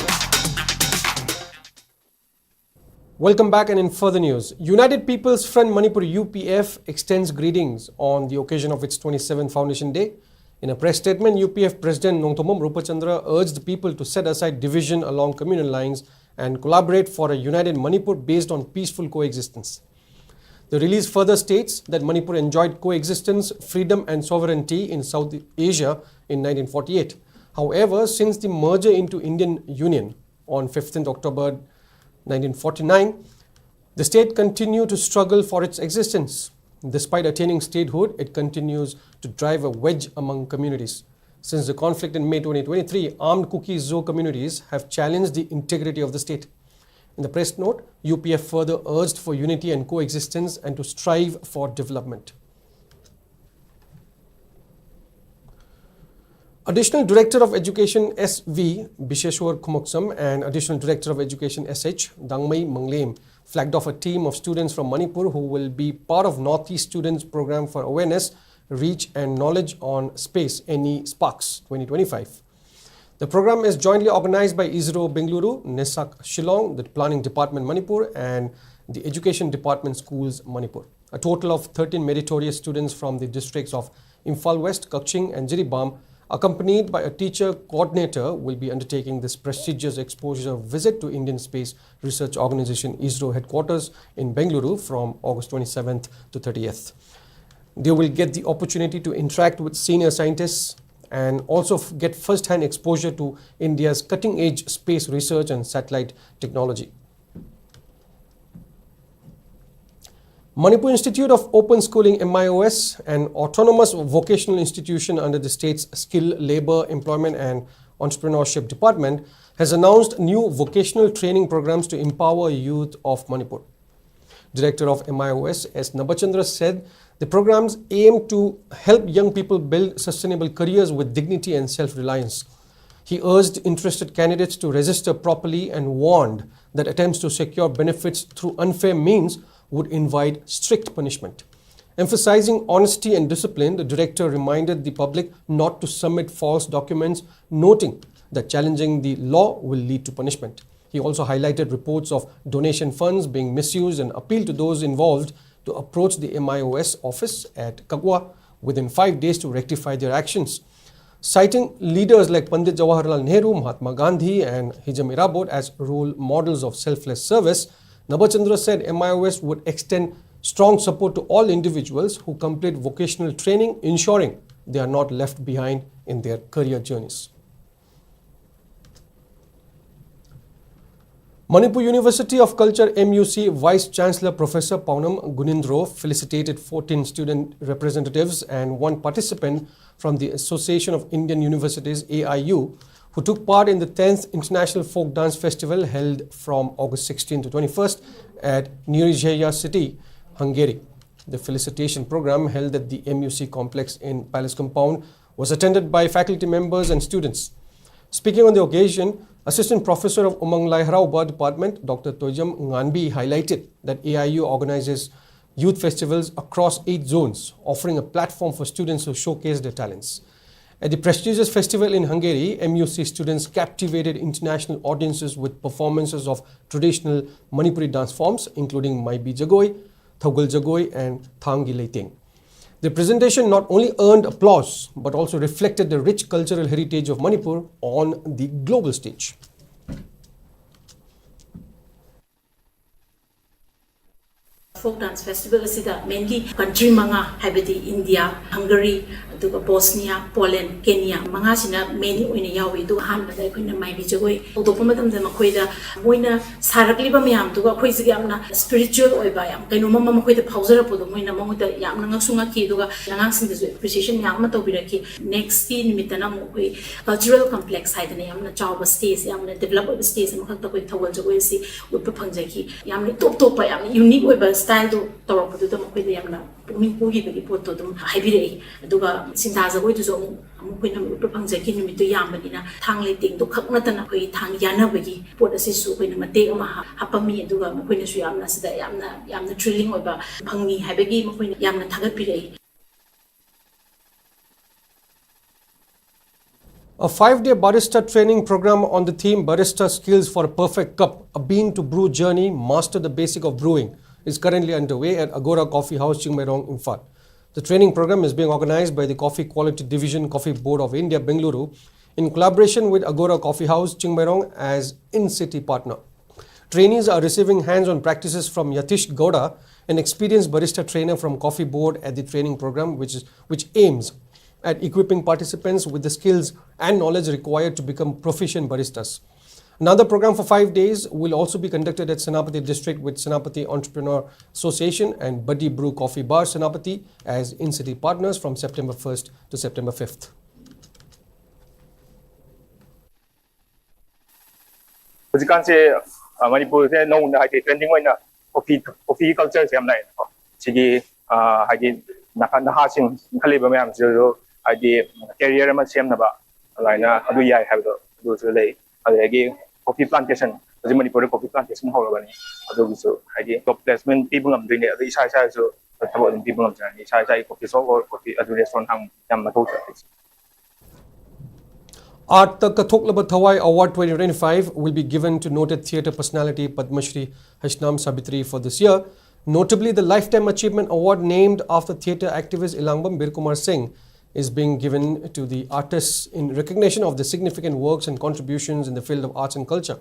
Welcome back, and in further news, United People's Front Manipur, U P F, extends greetings on the occasion of its twenty-seventh Foundation Day. In a press statement, U P F President Nongthombam Rupachandra urged the people to set aside division along communal lines and collaborate for a united Manipur based on peaceful coexistence. The release further states that Manipur enjoyed coexistence, freedom and sovereignty in South Asia in nineteen forty-eight. However, since the merger into Indian Union on fifteenth October nineteen forty-nine, the state continued to struggle for its existence. Despite attaining statehood, it continues to drive a wedge among communities. Since the conflict in May twenty twenty-three, armed Kuki-Zo communities have challenged the integrity of the state. In the press note, U P F further urged for unity and coexistence and to strive for development. Additional Director of Education S V Bisheshwar Khumokcham and Additional Director of Education S H Dangmei Manglem flagged off a team of students from Manipur who will be part of Northeast Students Program for Awareness, Reach and Knowledge on Space, NE SPARKS twenty twenty-five. The program is jointly organized by ISRO Bengaluru, NESAC Shillong, the Planning Department Manipur, and the Education Department Schools Manipur. A total of thirteen meritorious students from the districts of Imphal West, Kakching, and Jiribam, accompanied by a teacher coordinator, will be undertaking this prestigious exposure visit to Indian Space Research Organization ISRO headquarters in Bengaluru from August twenty-seventh to thirtieth. They will get the opportunity to interact with senior scientists and also f- get first-hand exposure to India's cutting-edge space research and satellite technology. Manipur Institute of Open Schooling, MIOS, an autonomous vocational institution under the state's Skill, Labour, Employment and Entrepreneurship Department, has announced new vocational training programs to empower youth of Manipur. Director of MIOS, S Nabachandra, said the programs aim to help young people build sustainable careers with dignity and self-reliance. He urged interested candidates to register properly and warned that attempts to secure benefits through unfair means would invite strict punishment. Emphasizing honesty and discipline, the director reminded the public not to submit false documents, noting that challenging the law will lead to punishment. He also highlighted reports of donation funds being misused and appealed to those involved to approach the MIOS office at Kagwa within five days to rectify their actions. Citing leaders like Pandit Jawaharlal Nehru, Mahatma Gandhi, and Hijam Irabot as role models of selfless service, Nabachandra said MIOS would extend strong support to all individuals who complete vocational training, ensuring they are not left behind in their career journeys. Manipur University of Culture, M U C, Vice Chancellor Professor Paonam Gunindro felicitated fourteen student representatives and one participant from the Association of Indian Universities, A I U, who took part in the tenth International Folk Dance Festival held from August sixteenth to twenty-first at Nyíregyháza city, Hungary. The felicitation program held at the M U C complex in Palace Compound was attended by faculty members and students. Speaking on the occasion, Assistant Professor of Umang Lai Harauba Department, Doctor Toijam Nganbi, highlighted that A I U organizes youth festivals across eight zones, offering a platform for students to showcase their talents. At the prestigious festival in Hungary, M U C students captivated international audiences with performances of traditional Manipuri dance forms, including Maibi Jagoi, Thogal Jagoi, and Thangi Leiting. The presentation not only earned applause, but also reflected the rich cultural heritage of Manipur on the global stage. Folk Dance Festival ꯑꯁꯤꯗ mainly country ꯃꯉꯥ, ꯍꯥꯏꯕꯗꯤ India, ꯍꯪꯒꯔꯤ, ꯑꯗꯨꯒ ꯕꯣꯁꯅꯤꯌꯥ, Poland, Kenya, ꯃꯉꯥꯁꯤꯅ main ꯑꯣꯏꯅ ꯌꯥꯎꯏ꯫ ꯑꯗꯨꯒ ꯑꯍꯥꯟꯕꯗ ꯑꯩꯈꯣꯏꯅ ꯃꯥꯏꯕꯤ ꯖꯒꯣꯏ ꯍꯧꯗꯣꯛꯄ ꯃꯇꯝꯗ ꯃꯈꯣꯏꯗ ꯃꯣꯏꯅ ꯁꯥꯔꯛꯂꯤꯕ ꯃꯌꯥꯝꯗꯨꯒ ꯑꯩꯈꯣꯏꯁꯤꯒ ꯌꯥꯝꯅ spiritual ꯑꯣꯏꯕ, ꯌꯥꯝ ꯀꯩꯅꯣꯝꯃ ꯃꯈꯣꯏꯗ ꯐꯥꯎꯖꯔꯛꯄꯗꯣ ꯃꯣꯏꯅ ꯃꯉꯣꯟꯗ ꯌꯥꯝꯅ ꯉꯛꯁꯨ ꯉꯛꯈꯤ꯫ ꯑꯗꯨꯒ ꯑꯉꯥꯡꯁꯤꯡꯗꯁꯨ appreciation ꯃꯌꯥꯝ ꯑꯃ ꯇꯧꯕꯤꯔꯛꯈꯤ꯫ Next ꯀꯤ ꯅꯨꯃꯤꯠꯇꯅ ꯑꯃꯨꯛ ꯑꯩꯈꯣꯏ cultural complex ꯍꯥꯏꯗꯅ ꯌꯥꯝꯅ ꯆꯥꯎꯕ stage, ꯌꯥꯝꯅ develop ꯑꯣꯏꯕ stage ꯑꯃꯈꯛꯇ ꯑꯩꯈꯣꯏ ꯊꯧꯒꯜ ꯖꯒꯣꯏ ꯑꯁꯤ ꯎꯠꯄ ꯐꯪꯖꯈꯤ꯫ ꯌꯥꯝꯅ ꯏꯇꯣꯞ ꯇꯣꯞꯄ, ꯌꯥꯝꯅ unique ꯑꯣꯏꯕ style ꯗꯣ ꯇꯧꯔꯛꯄꯗꯨꯗ ꯃꯈꯣꯏꯗ ꯌꯥꯝꯅ ꯄꯨꯛꯅꯤꯡ ꯍꯨꯈꯤꯕꯒꯤ ꯄꯣꯠꯇꯣ ꯑꯗꯨꯝ ꯍꯥꯏꯕꯤꯔꯛꯏ꯫ ꯑꯗꯨꯒ ꯁꯤꯟꯊꯥ ꯖꯒꯣꯏꯗꯨꯁꯨ ꯑꯃꯨꯛ ꯑꯃꯨꯛ ꯑꯩꯈꯣꯏꯅ ꯎꯠꯄ ꯐꯪꯖꯈꯤ꯫ ꯅꯨꯃꯤꯠꯇꯨ ꯌꯥꯝꯕꯅꯤꯅ ꯊꯥꯡ ꯂꯩꯇꯦꯡꯗꯣ ꯈꯛ ꯅꯠꯇꯅ ꯑꯩꯈꯣꯏꯒꯤ ꯊꯥꯡ ꯌꯥꯟꯅꯕꯒꯤ ꯄꯣꯠ ꯑꯁꯤꯁꯨ ꯑꯩꯈꯣꯏꯅ ꯃꯇꯦꯛ ꯑꯃ ꯍꯥꯞ-, ꯍꯥꯞꯄꯝꯃꯤ꯫ ꯑꯗꯨꯒ ꯃꯈꯣꯏꯅꯁꯨ ꯌꯥꯝꯅ ꯁꯤꯗ ꯌꯥꯝꯅ, ꯌꯥꯝꯅ thrilling ꯑꯣꯏꯕ ꯐꯪꯉꯤ ꯍꯥꯏꯕꯒꯤ ꯃꯈꯣꯏꯅ ꯌꯥꯝꯅ ꯊꯥꯒꯠꯄꯤꯔꯛꯏ꯫ A five-day barista training program on the theme Barista Skills for a Perfect Cup, A Bean to Brew Journey, Master the Basic of Brewing, is currently underway at Agora Coffee House, Chingmeirong, Imphal. The training program is being organized by the Coffee Quality Division, Coffee Board of India, Bengaluru, in collaboration with Agora Coffee House, Chingmeirong, as in-city partner. Trainees are receiving hands-on practices from Yatish Gowda, an experienced barista trainer from Coffee Board, at the training program, which is, which aims at equipping participants with the skills and knowledge required to become proficient baristas. Another program for five days will also be conducted at Senapati District with Senapati Entrepreneur Association and Buddy Brew Coffee Bar Senapati as in-city partners from September first to September fifth. ꯍꯧꯖꯤꯛꯀꯥꯟꯁꯦ ꯃꯅꯤꯄꯨꯔꯁꯦ ꯅꯧꯅ ꯍꯥꯏꯗꯤ trending ꯑꯣꯏꯅ coffee coffee ꯀꯜꯆꯔꯁꯦ ꯌꯥꯝ ꯂꯥꯛꯑꯦꯀꯣ꯫ ꯁꯤꯒꯤ ꯍꯥꯏꯗꯤ ꯅꯍꯥꯁꯤꯡ ꯏꯟꯈꯠꯂꯛꯏꯕ ꯃꯌꯥꯝꯁꯤꯁꯨ ꯍꯥꯏꯗꯤ ꯀꯦꯔꯤꯌꯔ ꯑꯃ ꯁꯦꯝꯅꯕ ꯑꯗꯨꯃꯥꯏꯅ ꯑꯗꯨ ꯌꯥꯏ ꯍꯥꯏꯕꯗꯣ ꯑꯗꯨꯁꯨ ꯂꯩ꯫ ꯑꯗꯨꯗꯒꯤ ꯀꯣꯐꯤ ꯄ꯭ꯂꯥꯟꯇꯦꯁꯟ, ꯍꯧꯖꯤꯛ ꯃꯅꯤꯄꯨꯔꯗ ꯀꯣꯐꯤ ꯄ꯭ꯂꯥꯟꯇꯦꯁꯟ ꯍꯧꯔꯕꯅꯤ꯫ ꯑꯗꯨꯒꯤꯁꯨ ꯍꯥꯏꯗꯤ ꯖꯣꯕ ꯄ꯭ꯂꯦꯁꯃꯦꯟ ꯄꯤꯕ ꯉꯝꯗꯣꯏꯅꯦ, ꯑꯗꯨ ꯏꯁꯥ ꯏꯁꯥꯁꯨ ꯊꯕꯛ ꯑꯗꯨꯝ ꯄꯤꯕ ꯉꯝꯖꯔꯅꯤ꯫ ꯏꯁꯥ ꯏꯁꯥꯒꯤ ꯀꯣꯐꯤ ꯁꯣꯞ ꯑꯣꯔ ꯀꯣꯐꯤ ꯑꯗꯨ ꯔꯦꯁꯇꯨꯔꯦꯟ ꯍꯥꯡꯕ ꯌꯥꯝ ꯃꯊꯧ ꯇꯥꯏ꯫ Arta Kathok Laba Thawai Award twenty twenty-five will be given to noted theatre personality Padma Shri Haishnam Sabitri for this year. Notably, the Lifetime Achievement Award named after theatre activist Elangbam Birkumar Singh is being given to the artists in recognition of their significant works and contributions in the field of arts and culture.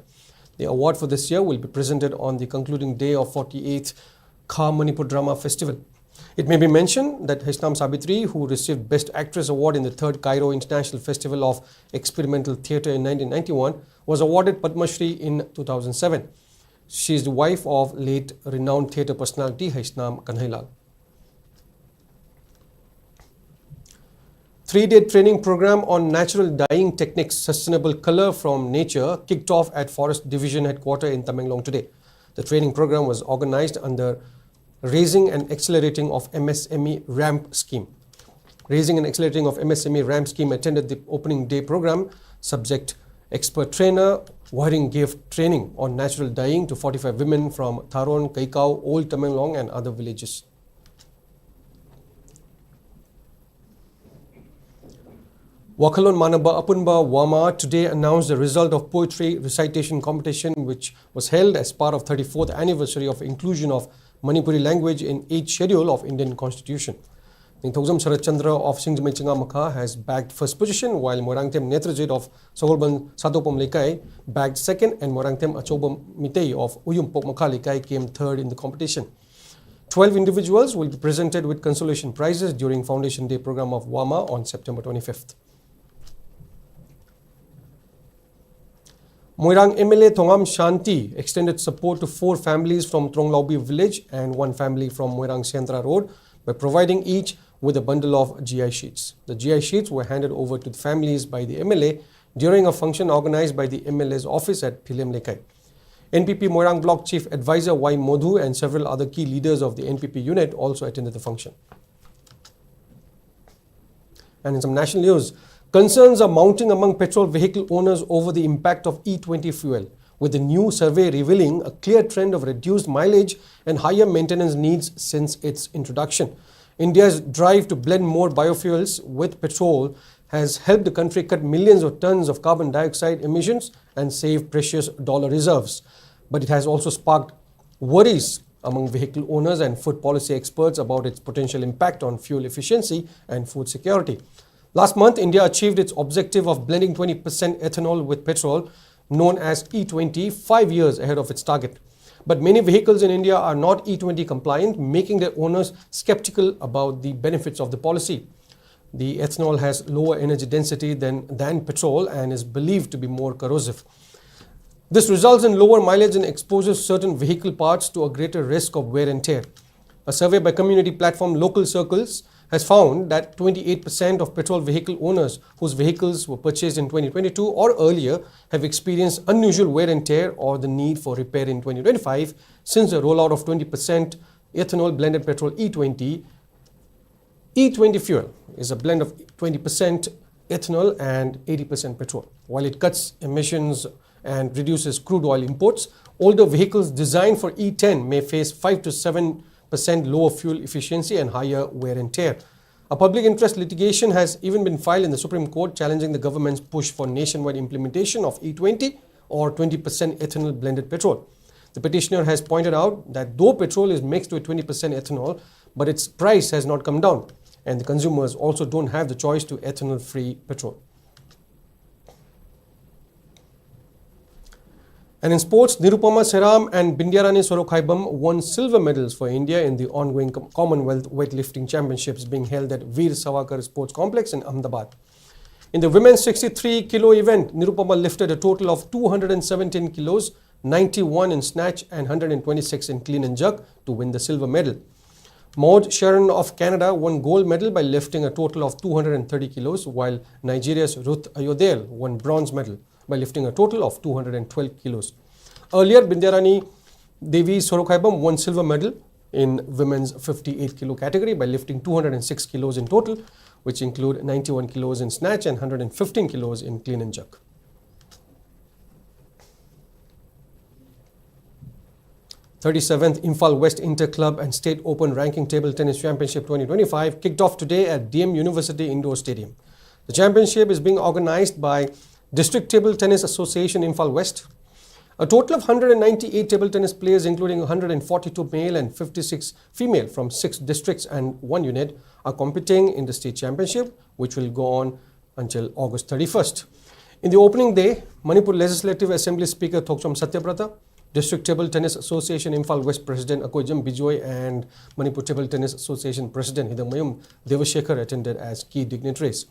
The award for this year will be presented on the concluding day of forty-eighth Kha Manipur Drama Festival. It may be mentioned that Haishnam Sabitri, who received Best Actress Award in the third Cairo International Festival of Experimental Theatre in nineteen ninety-one, was awarded Padma Shri in two thousand seven. She is the wife of late renowned theatre personality Haishnam Kanhailal. Three-day training program on natural dyeing techniques, sustainable color from nature, kicked off at Forest Division Headquarter in Tamenglong today. The training program was organized under Raising and Accelerating of M S M E ramp scheme. Raising and Accelerating of M S M E ramp scheme attended the opening day program. Subject expert trainer Waring gave training on natural dyeing to forty-five women from Tharon, Kaikau, Old Tamenglong and other villages. Wakhalon Manaba Apunba Wama today announced the result of poetry recitation competition, which was held as part of thirty-fourth anniversary of inclusion of Manipuri language in eighth schedule of Indian Constitution. Ningthoujam Sharat Chandra of Singjamei Chingamakha has bagged first position, while Moirangthem Netrajit of Sagolband Sadopam Leikai bagged second, and Moirangthem Achoubam Mitei of Uyumpok Makha Leikai came third in the competition. Twelve individuals will be presented with consolation prizes during Foundation Day program of WAMA on September twenty-fifth. Moirang M L A Thongam Shanti extended support to four families from Tronglaubi village and one family from Moirang Sendra Road by providing each with a bundle of G I sheets. The G I sheets were handed over to the families by the M L A during a function organized by the M L A's office at Philem Leikai. N P P Moirang Block Chief Advisor Y Modhu and several other key leaders of the N P P unit also attended the function. And in some national news, concerns are mounting among petrol vehicle owners over the impact of E twenty fuel, with the new survey revealing a clear trend of reduced mileage and higher maintenance needs since its introduction. India's drive to blend more biofuels with petrol has helped the country cut millions of tons of carbon dioxide emissions and save precious dollar reserves. But it has also sparked worries among vehicle owners and food policy experts about its potential impact on fuel efficiency and food security. Last month, India achieved its objective of blending twenty percent ethanol with petrol, known as E twenty, five years ahead of its target. But many vehicles in India are not E twenty compliant, making their owners skeptical about the benefits of the policy. The ethanol has lower energy density than, than petrol and is believed to be more corrosive. This results in lower mileage and exposes certain vehicle parts to a greater risk of wear and tear. A survey by community platform Local Circles has found that twenty-eight percent of petrol vehicle owners whose vehicles were purchased in twenty twenty-two or earlier have experienced unusual wear and tear or the need for repair in twenty twenty-five, since the rollout of twenty percent ethanol blended petrol E twenty. E twenty fuel is a blend of twenty percent ethanol and eighty percent petrol. While it cuts emissions and reduces crude oil imports, older vehicles designed for E ten may face five to seven percent lower fuel efficiency and higher wear and tear. A public interest litigation has even been filed in the Supreme Court challenging the government's push for nationwide implementation of E twenty or twenty percent ethanol blended petrol. The petitioner has pointed out that though petrol is mixed with twenty percent ethanol, but its price has not come down. and the consumers also don't have the choice to ethanol-free petrol. And in sports, Nirupama Seram and Bindyarani Sorokhaibam won silver medals for India in the ongoing Com- Commonwealth Weightlifting Championships being held at Veer Savarkar Sports Complex in Ahmedabad. In the women's sixty-three kilo event, Nirupama lifted a total of two hundred seventeen kilos, ninety-one in snatch and one hundred twenty-six in clean and jerk to win the silver medal. Maud Sharon of Canada won gold medal by lifting a total of two hundred thirty kilos, while Nigeria's Ruth Ayodele won bronze medal by lifting a total of two hundred twelve kilos. Earlier, Bindyarani Devi Sorokhaibam won silver medal in women's fifty-eight kilo category by lifting two hundred six kilos in total, which include ninety-one kilos in snatch and one hundred fifteen kilos in clean and jerk. Thirty-seventh Imphal West Inter Club and State Open Ranking Table Tennis Championship twenty twenty-five kicked off today at D M University Indoor Stadium. The championship is being organized by District Table Tennis Association Imphal West. A total of one hundred ninety-eight table tennis players, including one hundred forty-two male and fifty-six female from six districts and one unit, are competing in the state championship, which will go on until August thirty-first. In the opening day, Manipur Legislative Assembly Speaker Thokchom Satyabrata, District Table Tennis Association Imphal West President Akoijam Bijoy, and Manipur Table Tennis Association President Hidangmayum Devashekhar attended as key dignitaries.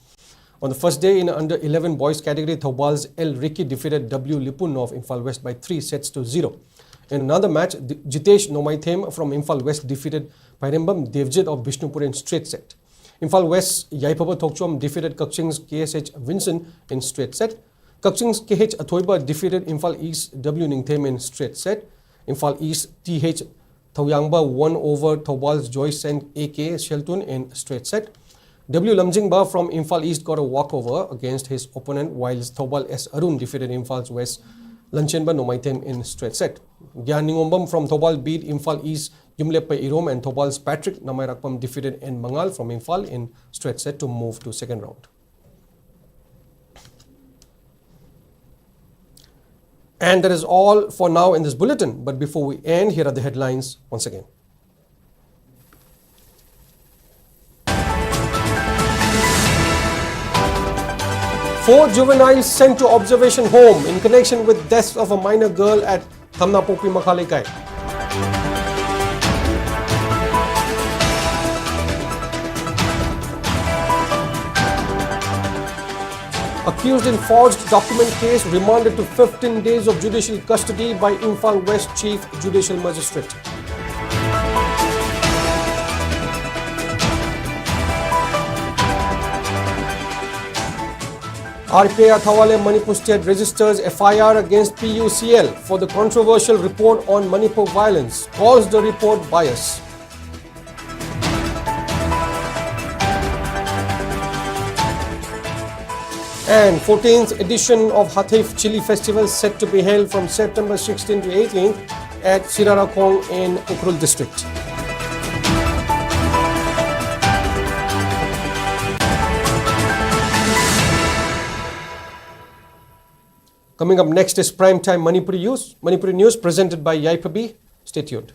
On the first day, in under eleven boys category, Thoubal's L Ricky defeated W Lipun of Imphal West by three sets to zero. In another match, D- Jitesh Nomaithem from Imphal West defeated Pairembam Devjit of Bishnupur in straight set. Imphal West Yaipaba Thokchom defeated Kakching's K S H Vincent in straight set. Kakching's K H Athoiba defeated Imphal East W Ningthem in straight set. Imphal East T H Thouyangba won over Thoubal's Joyce and A K Shelton in straight set. W Lamjingba from Imphal East got a walkover against his opponent, whilst Thoubal S Arun defeated Imphal West Lanchenba Nomaithem in straight set. Gyan Ningombam from Thoubal beat Imphal East Yumlepa Irom, and Thoubal's Patrick Namairakpam defeated N Mangal from Imphal in straight set to move to second round. And that is all for now in this bulletin. But before we end, here are the headlines once again. Four juveniles sent to observation home in connection with death of a minor girl at Thamnapokpi Makha Leikai. Accused in forged document case remanded to fifteen days of judicial custody by Imphal West Chief Judicial Magistrate. R P I Athawale Manipur State registers F I R against P U C L for the controversial report on Manipur violence, calls the report bias. And fourteenth edition of Hathei Chili Festival set to be held from September sixteenth to eighteenth at Sirarakhong in Ukhrul district. Coming up next is Prime Time Manipuri News, Manipuri News presented by Yaiphabi. Stay tuned.